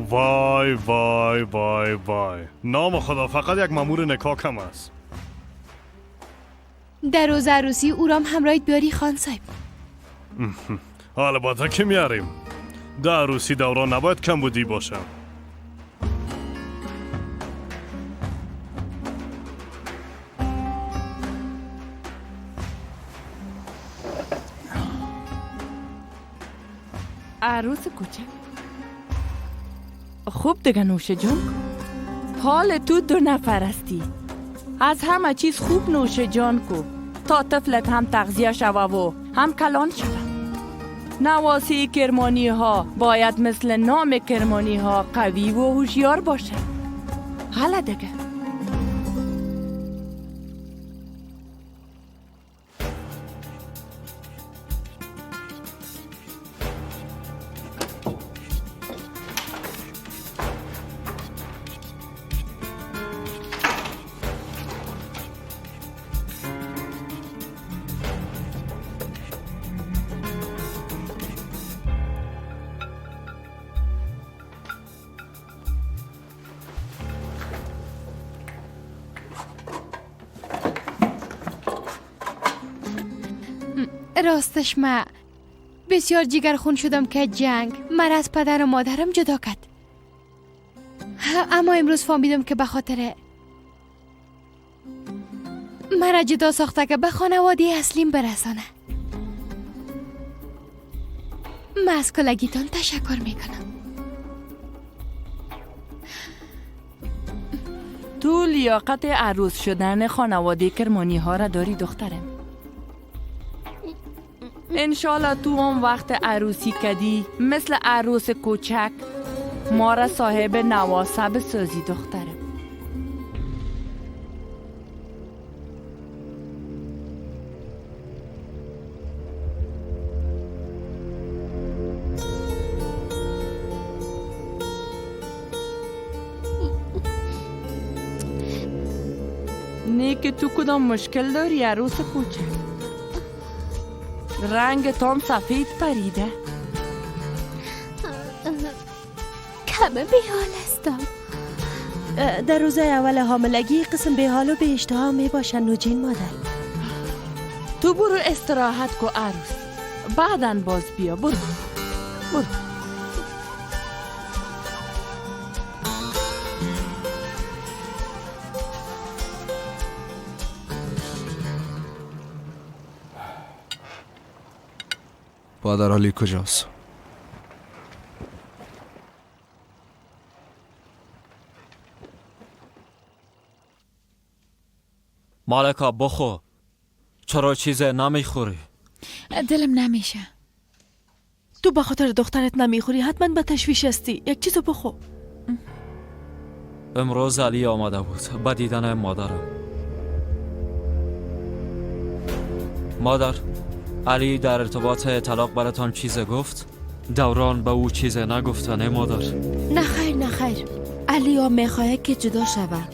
[SPEAKER 9] وای وای وای وای، نام خدا فقط یک مامور نکاح کم است.
[SPEAKER 16] در روز عروسی او رام همراهت بیاری خان صاحب.
[SPEAKER 9] البته که میاریم. در عروسی دوران نباید کم بودی باشم.
[SPEAKER 3] عروس کوچک خوب دیگه نوش جان. حال تو 2 نفر هستی، از همه چیز خوب نوش جان کو تا طفلت هم تغذیه شوه و هم کلان شوه. نواسی کرمانی ها باید مثل نام کرمانی ها قوی و هوشیار باشه. حالا دیگه
[SPEAKER 16] راستش ما بسیار جگرخون شدم که جنگ مرا از پدر و مادرم جدا کرد، اما امروز فهمیدم که به خاطر مرا جدا ساخته که به خانواده اصلیم برسانه. من از کلگیتان تشکر میکنم.
[SPEAKER 3] تو لیاقت عروس شدن خانواده کرمانی ها را داری دخترم. انشالله تو هم وقت عروسی کدی مثل عروس کوچک ما را صاحب نواسه بسازی دخترم. نه که تو کدام مشکل داری عروس کوچک؟ رنگ تام سفید پریده.
[SPEAKER 14] کمه بیحال هستم.
[SPEAKER 7] در روزای اول حاملگی قسم بیحال و به اشتها می باشن نوجین مادر.
[SPEAKER 3] تو برو استراحت کو عروس، بعدن باز بیا. برو برو.
[SPEAKER 8] پادر علی کجاست؟
[SPEAKER 11] مالکا بخو، چرا چیز نمیخوری؟
[SPEAKER 2] دلم نمیشه.
[SPEAKER 1] تو به خاطر دخترت نمیخوری، حتما به تشویش هستی. یک چیزو بخو.
[SPEAKER 11] امروز علی آمده بود به دیدن مادرم. مادر، علی در ارتباط طلاق براتان چیز گفت؟ دوران به او چیز نگفته نه مادر؟
[SPEAKER 4] نه خیر نه خیر، علی ها میخواهد که جدا شود.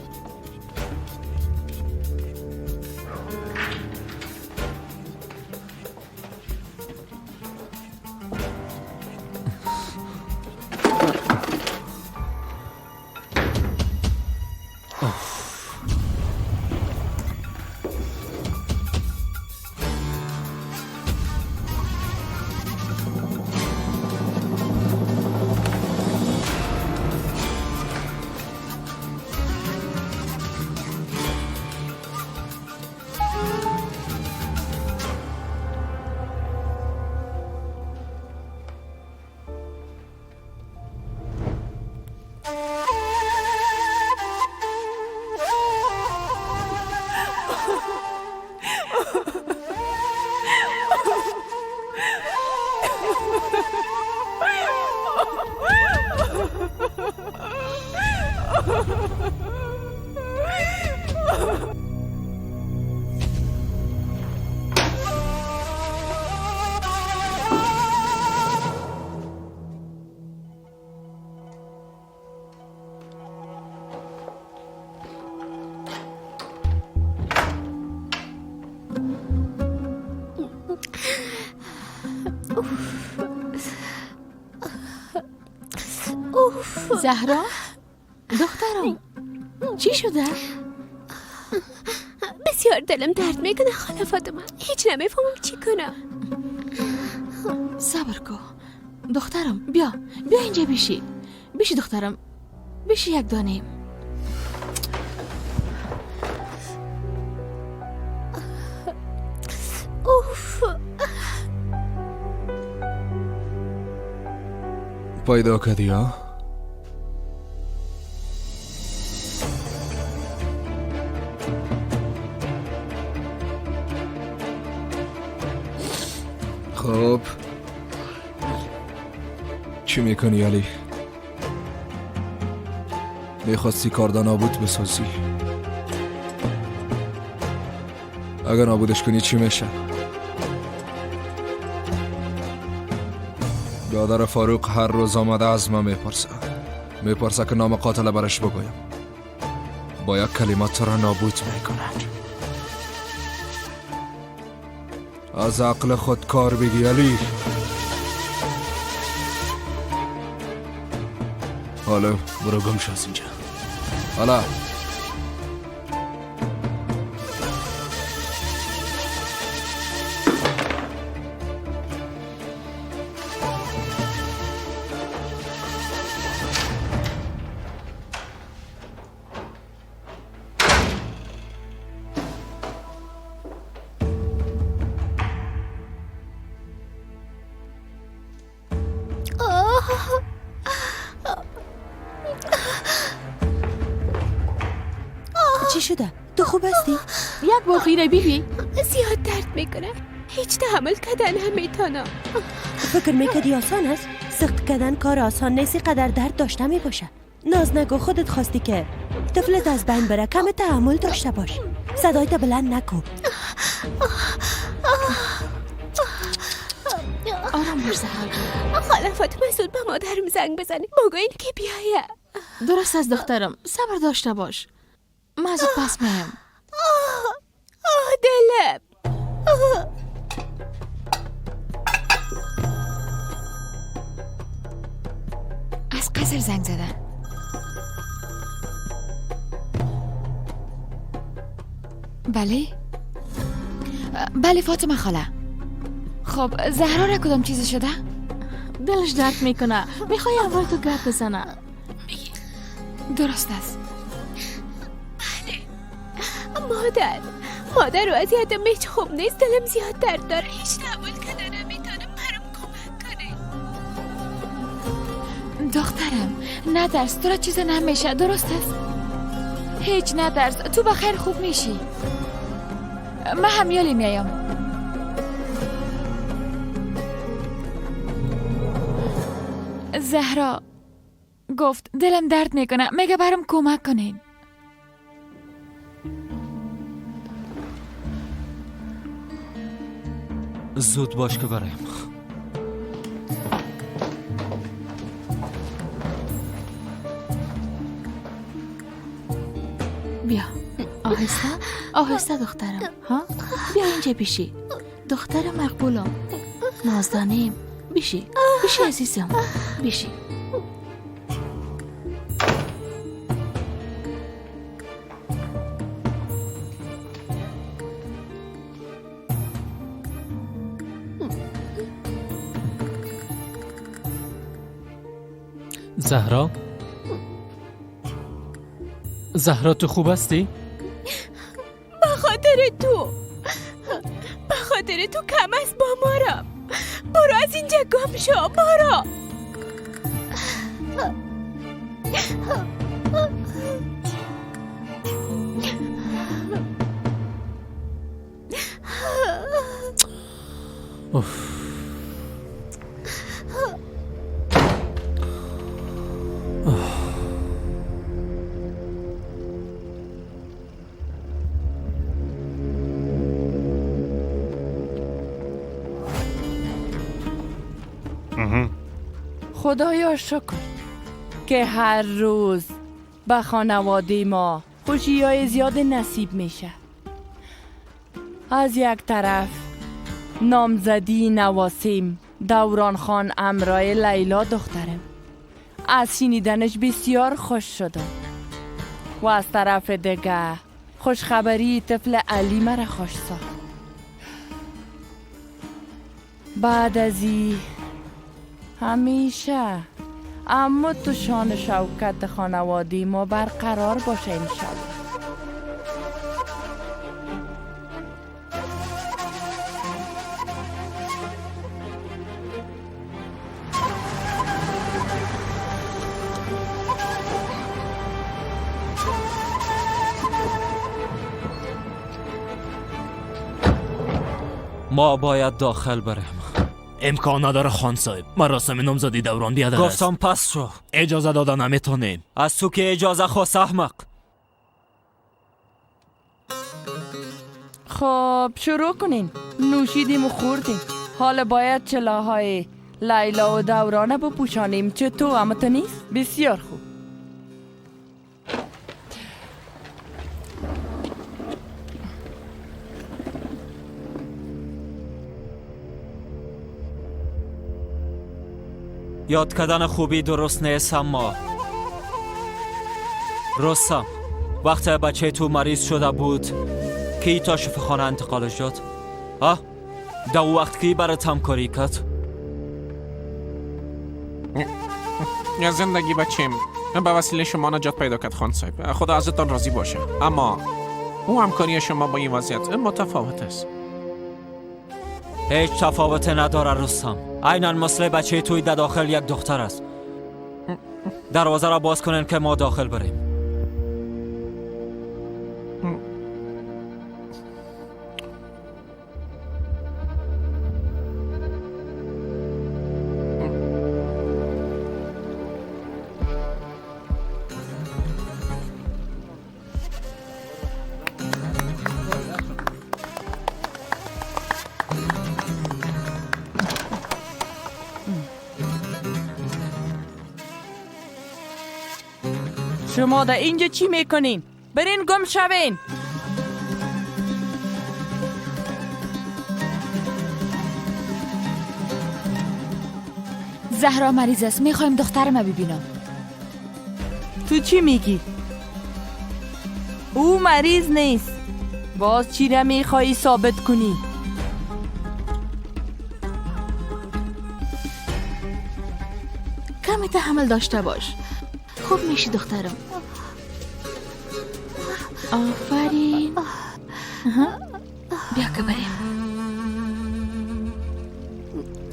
[SPEAKER 14] اوف.
[SPEAKER 12] زهرا دخترم چی شده؟
[SPEAKER 14] بسیار دلم درد میکنه خاله فاطمه، هیچ نمیفهمم چی کنم.
[SPEAKER 12] صبر کو دخترم، بیا بیا اینجا بیشی، بیشی دخترم، بیشی یک دانه.
[SPEAKER 14] اوف
[SPEAKER 8] پیدا کردی ها؟ خب چی میکنی علی؟ میخواستی کاردا نابود بسازی. اگر نابودش کنی چی میشه؟ برادر فاروق هر روز آمده از من میپرسه، میپرسه که نام قاتل برش بگویم. با یک کلمات تو را نابود میکند. از عقل خود کار بگی علی. حالا برو گم شو از اینجا. حالا
[SPEAKER 7] چی شده؟ تو خوب هستی؟
[SPEAKER 12] یک بخیره بیبی.
[SPEAKER 14] زیاد درد میکنه، هیچ تحمل کردن نمیتونم.
[SPEAKER 7] فکر میکردی آسان است؟ سخت کردن کار آسان نیست، قدر درد داشته میباشه. ناز نگو، خودت خواستی که طفلت از بین بره، کم تحمل داشته باش. صدایت بلند نکو.
[SPEAKER 12] آرام باش زهرا.
[SPEAKER 14] خاله فاطمه زود به مادرم زنگ بزنی، بگوین که بیایه.
[SPEAKER 12] درست از دخترم، صبر داشته باش. من زود پس میم.
[SPEAKER 14] آه دلم.
[SPEAKER 2] از قصر زنگ زدن. بله بله فاطمه خاله. خب زهرا را کدام چیزی شده؟
[SPEAKER 12] دلش درد میکنه، میخوای اول تو گپ بزنه.
[SPEAKER 2] درست است.
[SPEAKER 14] مادر، مادر وضعیتم هیچ خوب نیست، دلم زیاد درد داره، هیچ تحمل کردن نمیتونم، برام کمک کنه.
[SPEAKER 2] دخترم نترس، تو را چیز نمیشه. درست است، هیچ نترس، تو بخیر خوب میشی. من همیالی میایم. زهرا گفت دلم درد میکنه، میگه برام کمک کنین.
[SPEAKER 11] زود باش که برایم.
[SPEAKER 12] بیا آهسته آهسته دخترم، ها بیا اینجا بیشی دختر مقبولم، نازدانیم، بیشی بیشی عزیزم، بیشی.
[SPEAKER 6] زهرا، زهرا تو خوب هستی؟
[SPEAKER 14] به خاطر تو، به خاطر تو کم است با مارم. برو از اینجا گم شو، برو.
[SPEAKER 6] اوف.
[SPEAKER 3] خدایا شکر که هر روز به خانواده ما خوشی های زیاد نصیب میشه. از یک طرف نامزدی نواسیم دوران خان امرای لیلا دخترم، از شنیدنش بسیار خوش شدم و از طرف دیگه خوشخبری طفل علی مرا خوش ساخت. بعد از این همیشه اما تو شان شوکت خانوادی ما برقرار باشه انشالله.
[SPEAKER 11] ما باید داخل بریم.
[SPEAKER 17] امکان نداره خان صاحب، مراسم نامزدی دوران بیادر است.
[SPEAKER 11] گفتم پس شو.
[SPEAKER 17] اجازه داده نمیتونیم.
[SPEAKER 11] از تو که اجازه خواست احمق.
[SPEAKER 3] خب شروع کنین. نوشیدیم و خوردیم، حالا باید چلاهای لیلا و دورانه بپوشانیم. چطور اما تو نیست؟ بسیار خوب.
[SPEAKER 11] یاد کردن خوبی درست نیست، اما رستم وقتی بچه تو مریض شده بود کی تا شفاخانه انتقالش داد؟ ها؟ در وقت کی برات همکاری کرد؟
[SPEAKER 18] زندگی بچیم به وسیله شما نجات پیدا کرد خان صاحب، خدا ازتان راضی باشه، اما او همکاری شما با این وضعیت متفاوت است.
[SPEAKER 11] هیچ تفاوت نداره رستم، عینا مثل بچه توی در داخل یک دختر است. دروازه را باز کنین که ما داخل بریم.
[SPEAKER 3] شما در اینجا چی میکنین؟ برین گم شوین.
[SPEAKER 2] زهرا مریض است، میخوایم دخترم ببینم.
[SPEAKER 3] تو چی میگی؟ او مریض نیست. باز چی را میخوایی ثابت کنی؟
[SPEAKER 12] کمی تحمل داشته باش، خوب میشی دخترم. آفرین. بیا که بریم.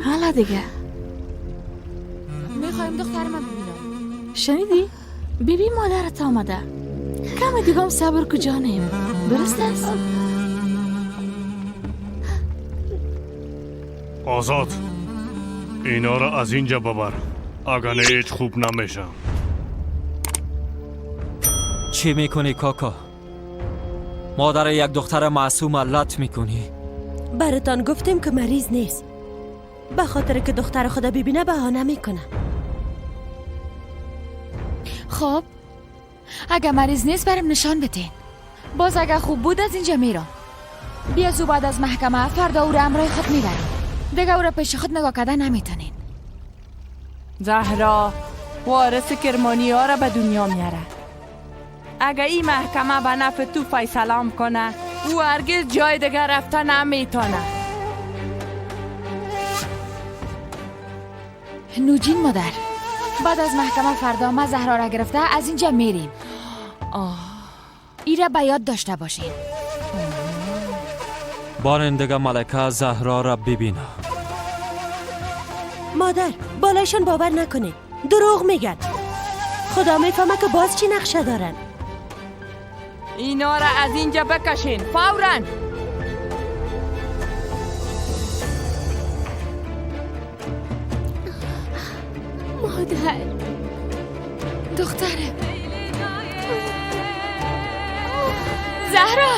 [SPEAKER 12] حالا دیگه
[SPEAKER 2] میخوایم دخترم ببینم.
[SPEAKER 12] شنیدی؟ بیبی مادرت آمده. کمی دیگه هم صبر کو جانم، درست است؟
[SPEAKER 9] آزاد، اینا را از اینجا ببر، اگر نه هیچ خوب نمیشه.
[SPEAKER 11] چی میکنی کاکا؟ مادر یک دختر معصوم لط میکنی؟
[SPEAKER 7] براتان گفتیم که مریض نیست، به خاطر که دختر خدا ببینه بهانه میکنه.
[SPEAKER 2] خب اگه مریض نیست برم نشان بدین. باز اگه خوب بود از اینجا میرم. بیا زو بعد از محکمه فردا او را امرای خود میبرم. دیگه او را پیش خود نگاه کردن نمیتونین.
[SPEAKER 3] زهرا وارث کرمانی ها را به دنیا میاره. اگه این محکمه به نفع تو فیصله کنه، او هرگز جای دیگه رفته نمیتونه.
[SPEAKER 2] نوجین مادر، بعد از محکمه فردا ما زهرا را گرفته از اینجا میریم. ای را به یاد داشته باشین.
[SPEAKER 11] بارندگه ملکه زهرا را ببینه.
[SPEAKER 7] مادر بالایشان باور نکنه، دروغ میگن. خدا میفهمه که باز چی نقشه دارن.
[SPEAKER 3] اینا را از اینجا بکشین فوراً.
[SPEAKER 14] مادر،
[SPEAKER 2] دختره زهرا،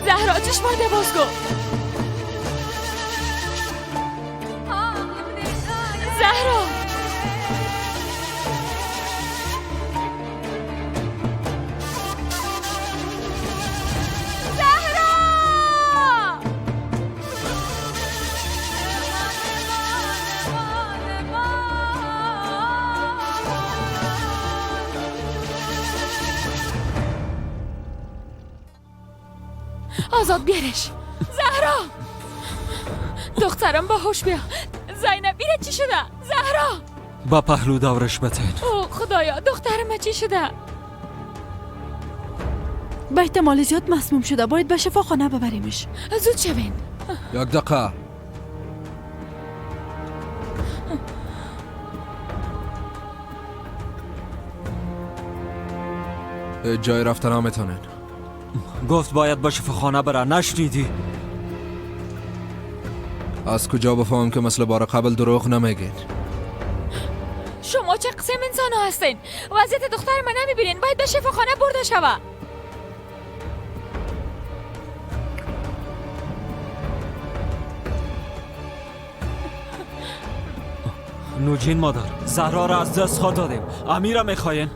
[SPEAKER 2] زهرا چشمات باز کن. زهرا، زهرا، آزاد بیارش. زهرا دخترم باهوش بیا. زینب ایره چی شده؟ زهرا
[SPEAKER 11] با پهلو دورش بتین.
[SPEAKER 2] او خدایا دخترم چی شده؟
[SPEAKER 1] به احتمال زیاد مسموم شده، باید به شفاخانه ببریمش.
[SPEAKER 2] زود شوین.
[SPEAKER 8] یک دقیقه. جای رفتن نمیتونن.
[SPEAKER 11] گفت باید به شفاخانه بره، نشنیدی؟
[SPEAKER 8] از کجا بفهمم که مثل بار قبل دروغ نمیگین؟
[SPEAKER 2] شما چه قسم انسان ها هستین؟ وضعیت دختر من نمیبینین، باید به شفاخانه برده شوه.
[SPEAKER 11] نوجین مادر، زهرا را از دست خود دادیم. امیرا میخواین؟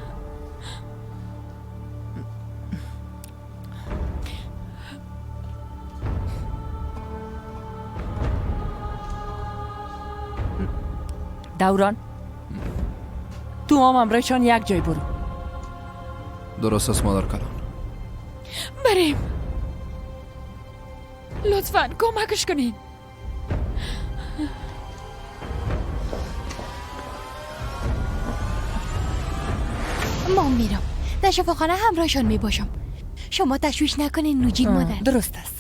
[SPEAKER 3] دوران تو هم امرشان یک جای برو.
[SPEAKER 8] درست است مادر کلان.
[SPEAKER 2] بریم. لطفا کمکش کنین.
[SPEAKER 16] ما میرم در شفاخانه همراهشان میباشم. شما تشویش نکنین نوجین مادر.
[SPEAKER 3] درست است.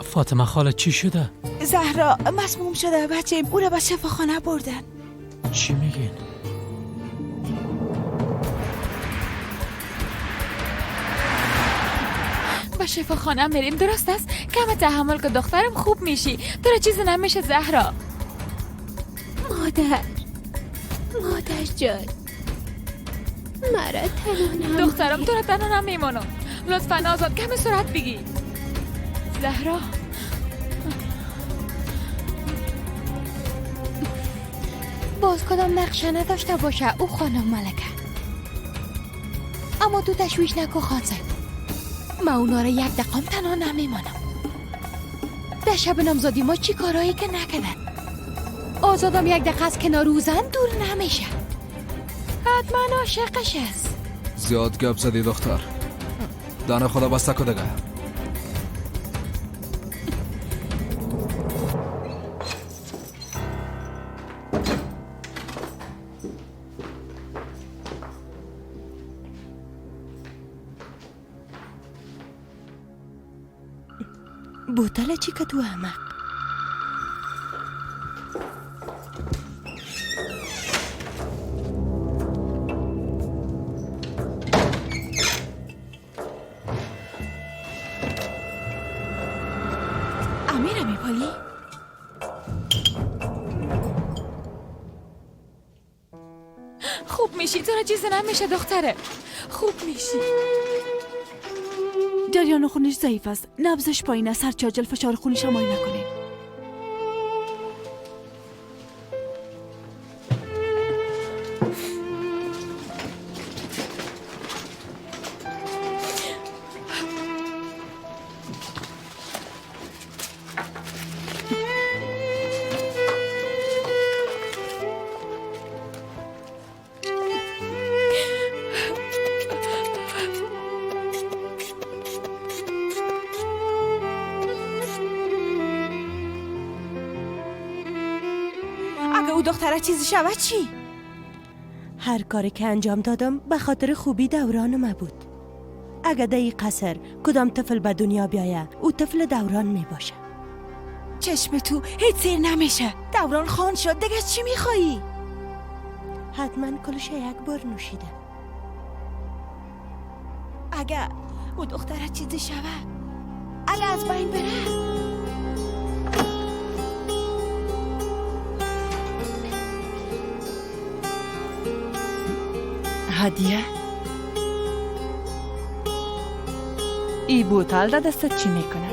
[SPEAKER 6] فاطمه خاله چی شده؟
[SPEAKER 19] زهرا مسموم شده بچه، او را به شفاخانه بردن.
[SPEAKER 6] چی میگین؟
[SPEAKER 2] به شفاخانه میریم درست است؟ کم تحمل که دخترم خوب میشی. تو را چیزی نمیشه زهرا.
[SPEAKER 14] مادر، مادر جان، مرا تنها
[SPEAKER 2] دخترم تو را تنها نمیمانم. لطفا آزاد کم سرعت بگی. زهرا
[SPEAKER 16] باز کدام نقشه نداشته باشه او خانم ملکه. اما تو تشویش نکن خان صاحب، ما اونا را یک دقیقه تنها نمیمانم. در شب نامزدی ما چی کارهایی که نکردن. آزادم یک دقیقه از کنار او زن دور نمیشه. حتما عاشقش است.
[SPEAKER 8] زیاد گپ زدی دختر. دانه خدا بسته که دیگه.
[SPEAKER 7] بوتل چی که تو احمق؟
[SPEAKER 19] امیرم میپالی؟
[SPEAKER 2] خوب میشی، تو را چیزی نمیشه دختره. خوب میشی.
[SPEAKER 1] جریان خونش ضعیف است، نبضش پایین است. هر چاجل فشار خونش هم معاینه کنین.
[SPEAKER 19] دختره چیزی شود چی؟
[SPEAKER 7] هر کاری که انجام دادم به خاطر خوبی دوران ما بود. اگه در این قصر کدام طفل به دنیا بیایه او طفل دوران می باشه.
[SPEAKER 19] چشم تو هیچ سیر نمیشه. دوران خان شد دیگه چی میخوایی؟
[SPEAKER 7] حتما کلش یک بار نوشیده.
[SPEAKER 19] اگه او دختره چیزی شود، اگه از بین بره،
[SPEAKER 3] هدیه ای بوتل در دستت چی میکنه؟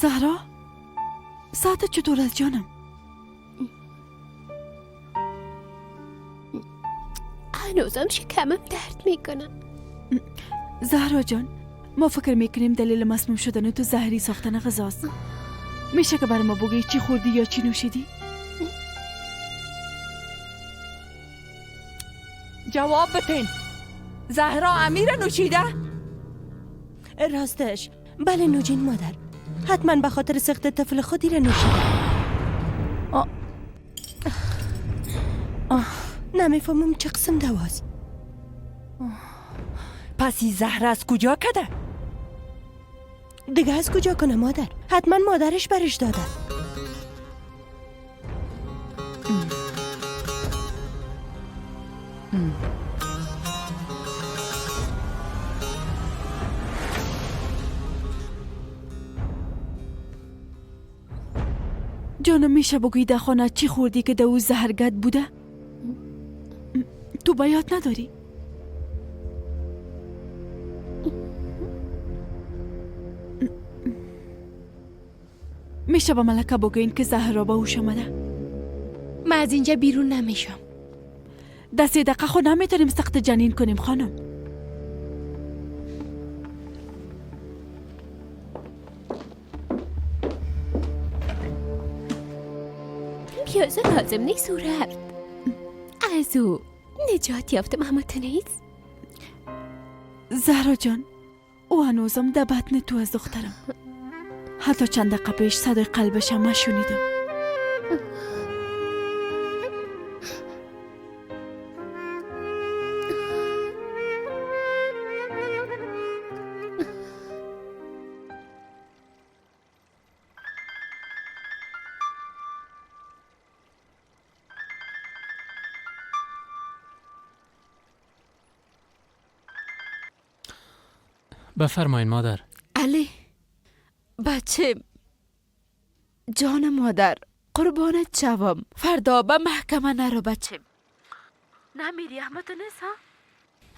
[SPEAKER 1] زهرا، ساعت چطور است جانم؟
[SPEAKER 14] هنوزم شکمم درد میکنه.
[SPEAKER 1] زهرا جان، ما فکر میکنیم دلیل مسموم شدن تو زهری ساختن غذاست. میشه که بر ما بگی چی خوردی یا چی نوشیدی؟
[SPEAKER 3] جواب بتین. زهرا امیر نوشیده؟
[SPEAKER 7] راستش بله نوجین مادر، حتما به خاطر سخت طفل خودی را نوشیده. نمیفهمم چه قسم دواست.
[SPEAKER 3] پس این زهره از کجا کده؟
[SPEAKER 7] دیگه از کجا کنه مادر؟ حتما مادرش برش داده.
[SPEAKER 1] جانم میشه بگویی در خانه چی خوردی که در او زهرگد بوده؟ تو به یاد نداری؟ میشه به ملکه بگوین که زهرا به هوش آمده؟
[SPEAKER 16] من از اینجا بیرون نمیشم.
[SPEAKER 1] در 3 دقیقه خود نمیتونیم سخت جنین کنیم خانم.
[SPEAKER 14] پیازه لازم نیست او رفت. از او نجات یافتم اما تو نیست.
[SPEAKER 1] زهرا جان، او هنوزم در بطن تو از دخترم. حتی چند دقیقه پیش صدای قلبش هم شنیدم.
[SPEAKER 6] بفرمایین مادر.
[SPEAKER 4] علی بچه جان مادر، قربانت شوم. فردا به محکمه نرو بچه. نمیری احمد نیست ها؟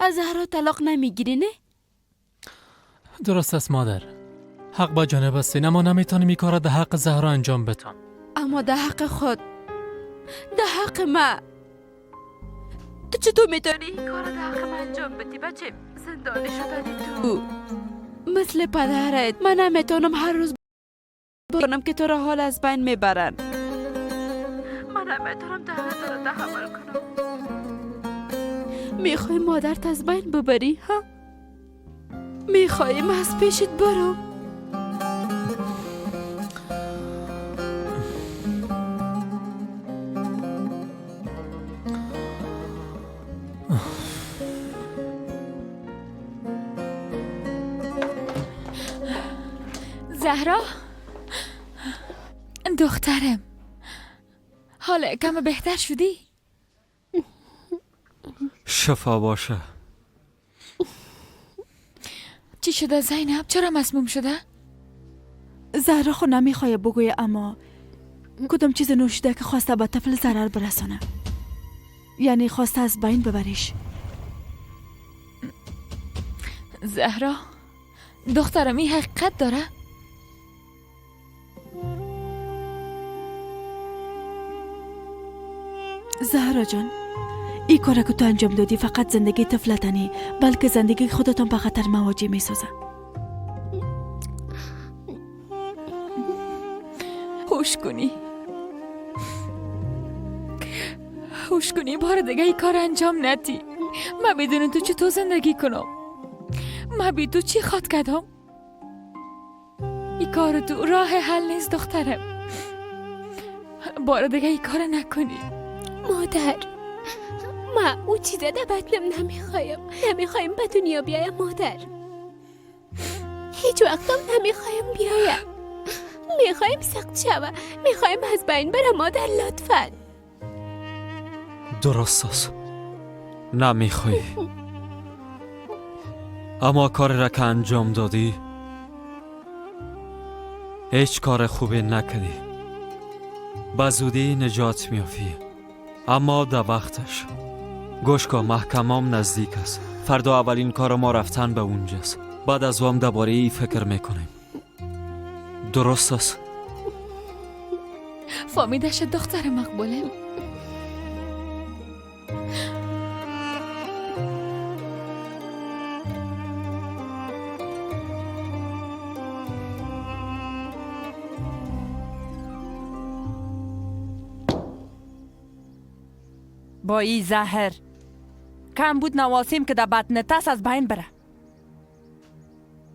[SPEAKER 4] از زهرا طلاق نمیگیری نه؟
[SPEAKER 6] درست است مادر، حق با جانب هستین، اما نمیتونیم این کار را در حق زهرا انجام بدم.
[SPEAKER 4] اما در حق خود، در حق ما. تو چطور میتونی این کار را در حق من انجام بدی بچه؟ زندانی شدن تو مثل پدرت. من نمیتونم هر روز بکنم که تو را حال از بین میبرن. من نمیتونم درد را تحمل کنم. میخوای مادرت از بین ببری ها؟ میخوای من از پیشت برم؟
[SPEAKER 2] زهرا دخترم، حالا کم بهتر شدی؟
[SPEAKER 11] شفا باشه.
[SPEAKER 2] چی شده زینب؟ چرا مسموم شده؟
[SPEAKER 1] زهرا خود نمیخواه بگویه، اما کدام چیز نوشیده که خواسته به طفل ضرر برسانه، یعنی خواسته از بین ببریش.
[SPEAKER 2] زهرا دخترم این حقیقت داره؟
[SPEAKER 1] زهرا جان، این کار که تو انجام دادی فقط زندگی طفلت نی، بلکه زندگی خودتان به خطر مواجه می سازه.
[SPEAKER 2] هوش کنی، هوش کنی، بار دیگه این کار انجام ندی. من بدون تو چطور زندگی کنم؟ من بی تو چی خواد کردم؟ این کار تو راه حل نیست دخترم. بار دیگه این کار نکنی.
[SPEAKER 14] مادر، ما او چیزه در بطنم نمیخوایم. نمیخوایم به دنیا بیایم مادر. هیچ وقتم نمیخوایم بیایم. میخوایم سخت شوه، میخوایم از بین بره مادر، لطفا.
[SPEAKER 11] درست است، نمیخوایی، اما کاری را که انجام دادی هیچ کار خوبی نکردی. به زودی نجات میافی، اما در وقتش. گوش کن، محکمام نزدیک است. فردا اولین کار ما رفتن به اونجاست. بعد از وام درباره ای فکر میکنیم. درست است.
[SPEAKER 2] فهمیده شد دختر مقبوله.
[SPEAKER 3] با ای زهر کم بود نواسیم که در بطن تس از بین بره.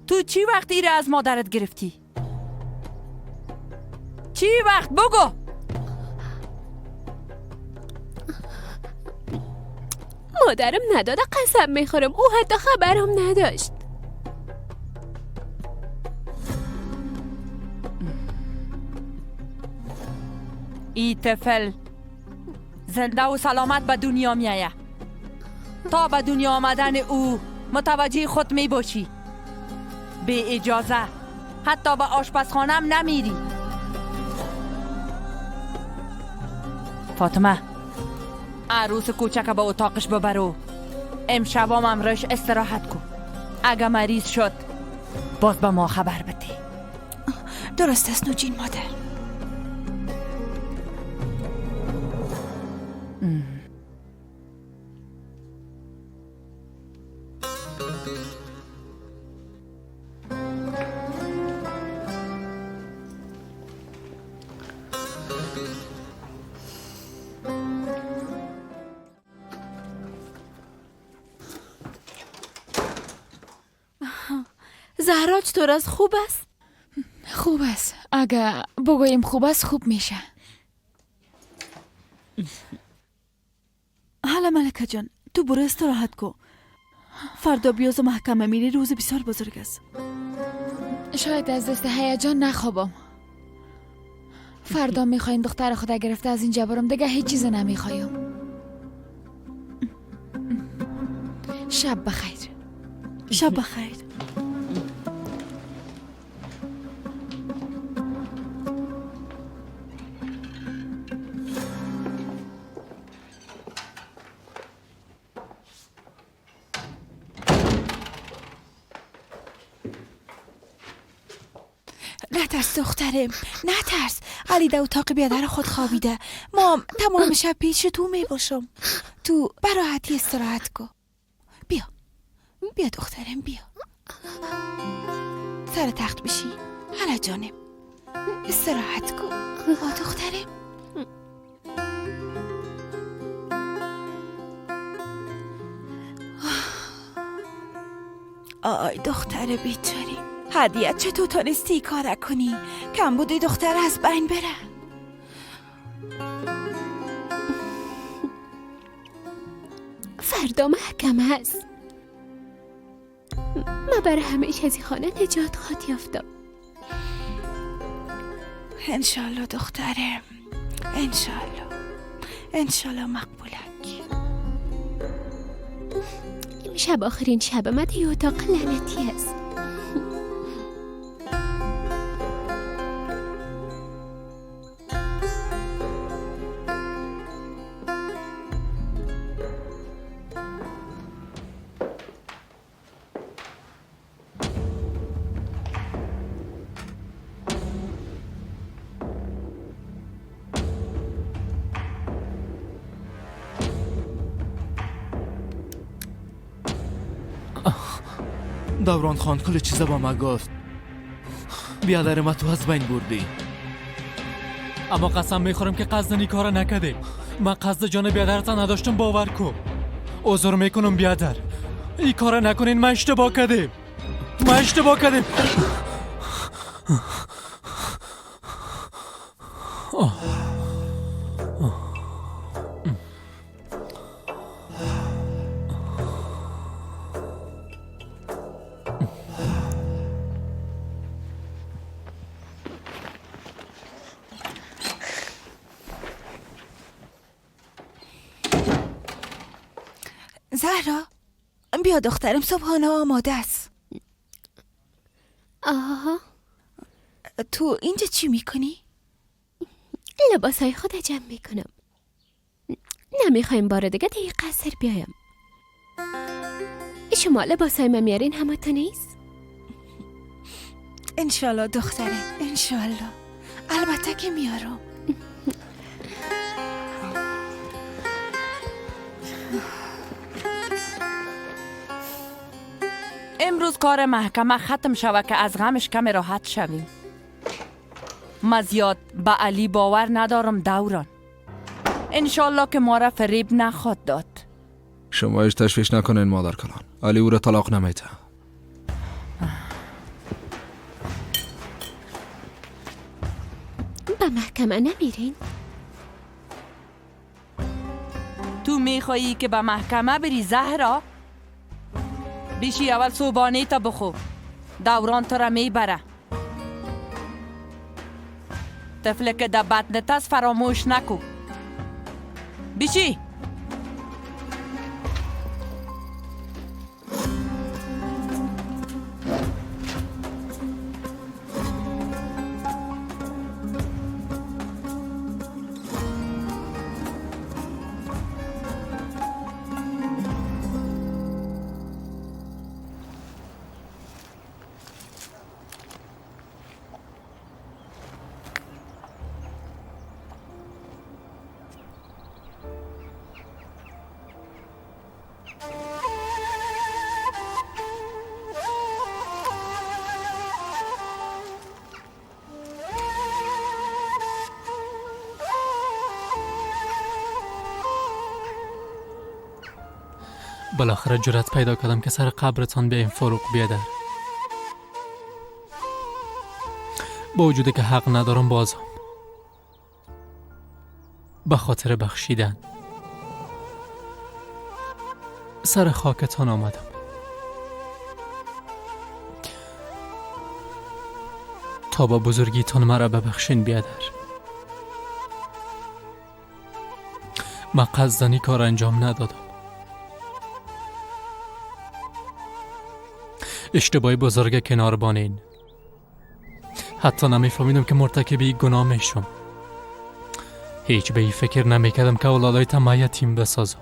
[SPEAKER 3] تو چی وقت ایره از مادرت گرفتی؟ چی وقت بگو؟
[SPEAKER 14] مادرم نداده قسم میخورم، او حتی خبرم نداشت.
[SPEAKER 3] ای طفل زنده و سلامت به دنیا میایه. تا به دنیا آمدن او متوجه خود می باشی. بی اجازه حتی به آشپزخانه نمیری. فاطمه عروس کوچک به اتاقش ببرو. امشب هم امرش استراحت کن. اگه مریض شد باز به ما خبر بده.
[SPEAKER 19] درست است نوجین مادر.
[SPEAKER 4] زهرا چطور است؟ خوب است؟
[SPEAKER 2] خوب است. اگه بگوییم خوب است خوب میشه.
[SPEAKER 1] حالا ملکه جان تو برو استراحت کو. فردا بیاز محکمه میری، روز بسیار بزرگ است.
[SPEAKER 2] شاید از دست هیجان نخوابم. فردا میخوایم دختر خدا گرفته از اینجا برم، دیگه هیچ چیز نمیخوایم. شب بخیر.
[SPEAKER 1] شب بخیر.
[SPEAKER 19] نترس دخترم، نترس. علی در اتاق بیادر خود خوابیده. مام تمام شب پیش تو می باشم. تو براحتی استراحت کن. بیا بیا دخترم بیا. سر تخت بشی. حالا جانم استراحت کن. آ دخترم. آی دختر بیچاری، هدیه چطور تانستی کار کنی؟ کم بودی دختر از بین بره.
[SPEAKER 14] فردا محکمه است. ما برای همیشه از این خانه نجات خواهد یافتم.
[SPEAKER 19] انشالله دخترم، انشالله، انشالله مقبولک.
[SPEAKER 14] امشب آخرین شب من در اتاق لعنتی است.
[SPEAKER 13] دوران خان کل چیزا با ما گفت. بیادر ما تو از بین بردی.
[SPEAKER 6] اما قسم میخورم که قصد این کارا نکردیم. من قصد جان بیادرت نداشتم، باور کن. عذر میکنم بیادر، این کارا نکنین. من اشتباه کردیم، من اشتباه کردیم.
[SPEAKER 19] زهرا بیا دخترم، صبحانه آماده است.
[SPEAKER 14] آها،
[SPEAKER 19] تو اینجا چی میکنی؟
[SPEAKER 14] لباسای خود جمع میکنم. نمیخوایم بار دیگه دیگه قصر بیایم. شما لباسای من میارین همه تو نیست؟
[SPEAKER 19] انشالله دختره، انشالله. البته که میارم.
[SPEAKER 3] امروز کار محکمه ختم شوه که از غمش کم راحت شویم. ما زیاد به علی باور ندارم دوران. انشالله که ما را فریب نخواد داد.
[SPEAKER 8] شما هیچ تشویش نکنین مادر کلان، علی او را طلاق نمیده.
[SPEAKER 14] به محکمه نمیرین؟
[SPEAKER 3] تو میخوایی که به محکمه بری زهرا؟ بیشی اول صبحانه تا بخو، دوران تو را میبره. طفل که در بطنت است فراموش نکو. بیشی
[SPEAKER 6] بالاخره جرأت پیدا کردم که سر قبرتان بیایم فاروق بیادر. با وجود که حق ندارم بازم به خاطر بخشیدن سر خاکتان آمدم. تا با بزرگیتان مرا ببخشین بیادر. من قصدنی کار انجام ندادم. اشتباهی بزرگ کنار بانین. حتی نمیفهمیدم که مرتکب گناه میشم. هیچ به این فکر نمیکردم که اولادای تم یتیم بسازم.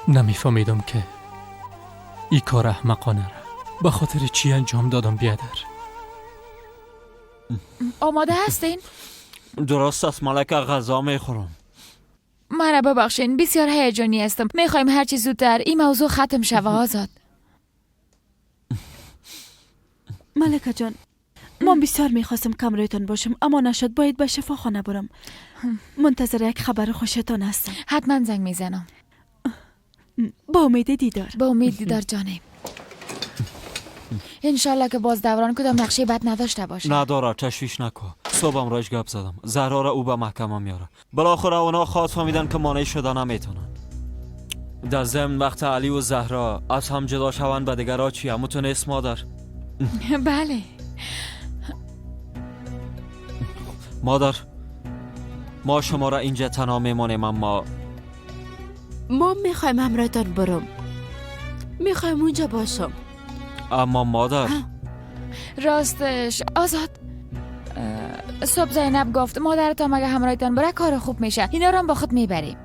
[SPEAKER 6] نمیفهمیدم که این کار احمقانه را به خاطر چی انجام دادم بیادر.
[SPEAKER 2] آماده هستین؟
[SPEAKER 11] درست است ملکه، غذا میخورم.
[SPEAKER 2] مرا ببخشین، بسیار هیجانی هستم. میخوایم هرچی زودتر این موضوع ختم شوه آزاد.
[SPEAKER 1] ملکه جان، من بسیار میخواستم کمرایتان باشم اما نشد. باید به شفاخانه برم. منتظر یک خبر خوشتان هستم.
[SPEAKER 2] حتما زنگ میزنم.
[SPEAKER 1] با امید دیدار.
[SPEAKER 2] با امید دیدار جانم. انشالله که باز دوران کدام نقشه بد نداشته باشه.
[SPEAKER 11] نداره، تشویش نکن. صبحم راش گپ زدم. زهرا را او به محکمه میاره. بالاخره اونا خواد فهمیدن که مانع شده نمیتونن. در ضمن وقت علی و زهرا از هم جدا شوند به دیگرا چی؟ همون نیست مادر؟
[SPEAKER 2] بله
[SPEAKER 11] مادر، ما شما را اینجا تنها میمانیم. اما
[SPEAKER 4] ما میخوایم همراهتان برم. میخوایم اونجا باشم.
[SPEAKER 11] اما مادر،
[SPEAKER 2] راستش آزاد، صبح زینب گفت مادرتان مگه همراهتان بره کار خوب میشه. اینا رو هم با خود میبریم.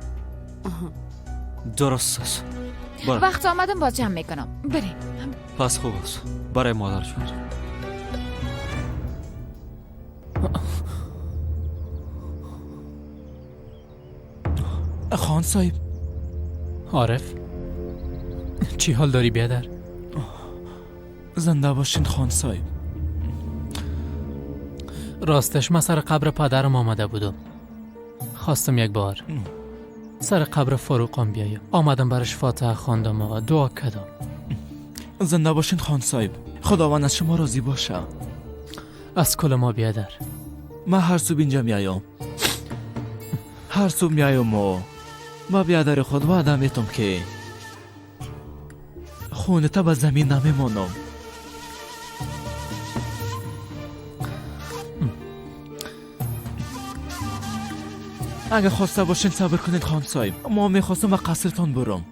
[SPEAKER 11] درست است.
[SPEAKER 2] وقت آمدم باز جمع میکنم. بریم.
[SPEAKER 11] پس خوب است. برای مادر جان.
[SPEAKER 13] خان صاحب.
[SPEAKER 6] عارف، چی حال داری بیادر؟
[SPEAKER 13] زنده باشین خان صاحب.
[SPEAKER 6] راستش من سر قبر پدرم آمده بودم. خواستم یک بار سر قبر فاروقم بیایم. آمدم برش فاتحه خواندم و دعا کردم.
[SPEAKER 13] زنده باشین خان صاحب، خداوند از شما راضی باشه.
[SPEAKER 6] از کل ما بیادر.
[SPEAKER 13] من هر صبح اینجا میایم. هر صبح میایم و ما بیادر خود وعده میتم که خونه تا به زمین نمیمانم. اگه خواسته باشین صبر کنید خان صاحب، ما میخواستم به قصرتان برم.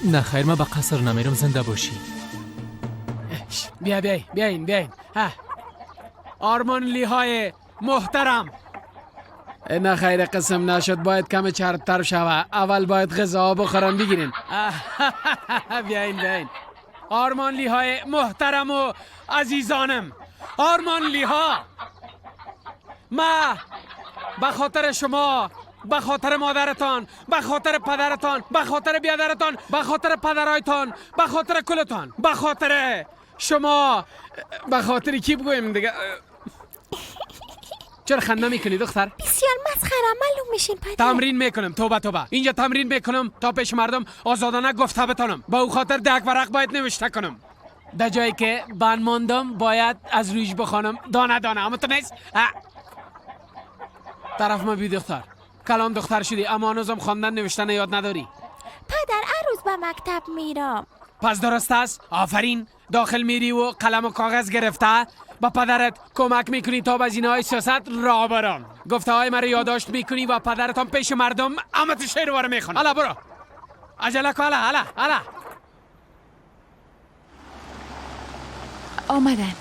[SPEAKER 6] نه خیر، من به قصر نمیرم. زنده باشی.
[SPEAKER 20] بیا بیا بیاین بیاین. آرمانلی های محترم، نه خیر قسم نشد، باید کم چربتر شوه. اول باید غذا بخورم بگیرین. بیاین بیاین. آرمانلی های محترم و عزیزانم، آرمانلی ها، ما به خاطر شما، به خاطر مادرتان، به خاطر پدرتان، به خاطر بیادرتان، به خاطر پدرایتان، به خاطر کلتان، به خاطر شما، به خاطر کی بگویم دیگه؟ چرا خنده میکنی دختر؟
[SPEAKER 19] بسیار مسخره معلوم میشین پدر.
[SPEAKER 20] تمرین میکنم، توبه توبه، اینجا تمرین میکنم تا پیش مردم آزادانه گفته بتانم. با او خاطر دک ورق باید نوشته کنم. در جایی که بند ماندم باید از رویش بخوانم دانه دانه. اما تو نیست طرف ما بی دختر، کلام دختر شدی اما هنوزم خواندن نوشتن یاد نداری.
[SPEAKER 19] پدر هر روز به مکتب میرم.
[SPEAKER 20] پس درست است، آفرین. داخل میری و قلم و کاغذ گرفته با پدرت کمک میکنی تا به زینه‌های سیاست راه برم. گفته های مرا یادداشت میکنی و پدرتان پیش مردم امت شعر واره میخونه. حالا برو، عجله کن. حالا حالا
[SPEAKER 2] آمدن.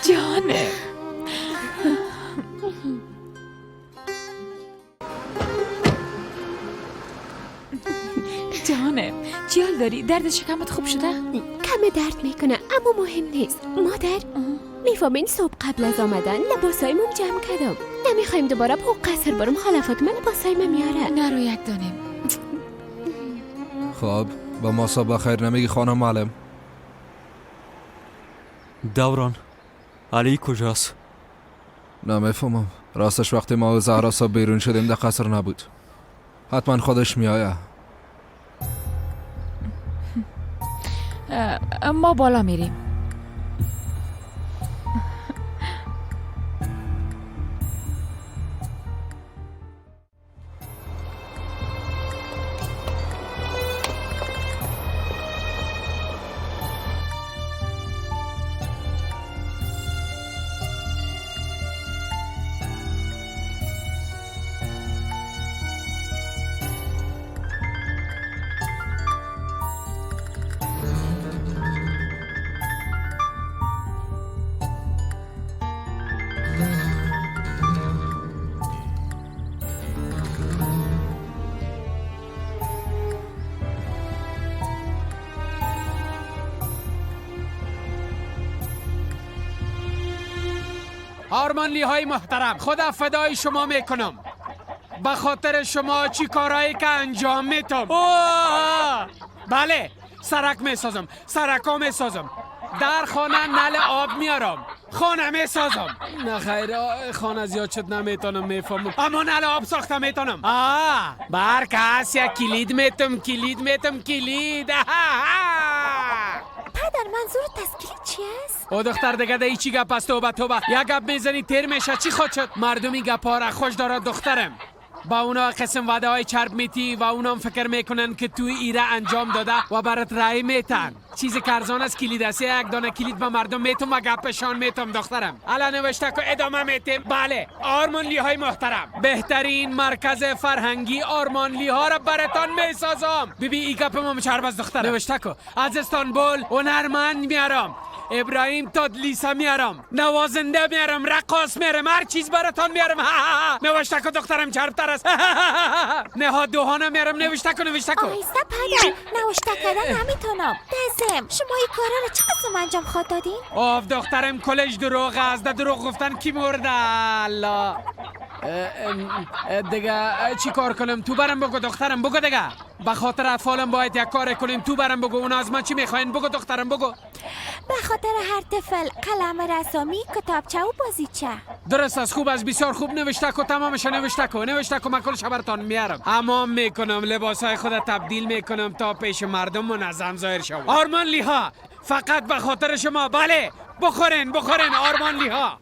[SPEAKER 2] جانه جانه، چی حال داری؟ درد شکمت خوب شده؟
[SPEAKER 14] کم درد میکنه اما مهم نیست. مادر میفهمین صبح قبل از آمدن لباسایمم جمع کردم. نمیخوایم دوباره با قصر برم. خاله فاطمه لباسایم میاره.
[SPEAKER 2] نرو یک دانیم.
[SPEAKER 8] خب با ما صبح بخیر نمیگی خانم معلم؟
[SPEAKER 11] دوران، علی کجاست؟
[SPEAKER 8] نمیفهمم. راستش وقتی ما و زهرا صبح بیرون شدیم در قصر نبود. حتما خودش میآید.
[SPEAKER 2] ما بالا میریم.
[SPEAKER 20] آرمانلی های محترم، خدا فدای شما میکنم. به خاطر شما چی کارهایی که انجام میتم. بله، سرک میسازم، سرکا میسازم، در خانه نل آب میارم، خانه میسازم. نه خیر، خانه زیاد شد نمیتونم، میفهمم، اما نل آب ساخته میتونم. بر کس یک کلید میتم، کلید میتم، کلید.
[SPEAKER 19] پدر منظور از کلید چی است؟
[SPEAKER 20] او دختر دیگه ده چی گپ است؟ توبه توبه، یک گپ میزنی تیر میشه. چی خود شد؟ مردمی گپ ها را خوش داره دخترم. با اونا قسم وعده های چرب میتی و اونام فکر میکنن که توی ایره انجام داده و برات رای میتن. چیز کرزان از کلید است. یک دانه کلید به مردم میتم و گپشان میتم دخترم. الان نوشته که ادامه میتیم. بله آرمانلی های محترم، بهترین مرکز فرهنگی آرمانلی ها را براتان میسازم. ببین ای گپ ما چرب از دخترم. نوشته که از استانبول هنرمند میارم، ابراهیم تادلیسا میارم، نوازنده میارم، رقاص میارم، هر چیز براتان میارم. نوشته که دخترم چربتر است. نهاد دوهانه میارم. نوشته کن، نوشته کن.
[SPEAKER 19] آهسته پدر، نوشته کردن نمیتونم. دزم شما این کارا را چه قسم انجام خواد دادین؟
[SPEAKER 20] آف دخترم کلش دروغ است. در دروغ گفتن کی مرده؟ الله دیگه چی کار کنم؟ تو برم بگو دخترم، بگو دیگه. به خاطر اطفالم باید یک کار کنیم. تو برم بگو اونا از من چی میخواین. بگو دخترم بگو.
[SPEAKER 19] به خاطر هر طفل قلم رسامی، کتابچه و بازیچه.
[SPEAKER 20] درست است، خوب است، بسیار خوب. نوشته کو، تمامش نوشته کو، نوشته کو. من کلش براتون میارم. حمام میکنم، لباسای خود تبدیل میکنم تا پیش مردم منظم ظاهر شوم. آرمانلی ها فقط به خاطر شما. بله بخورین بخورین آرمانلی ها.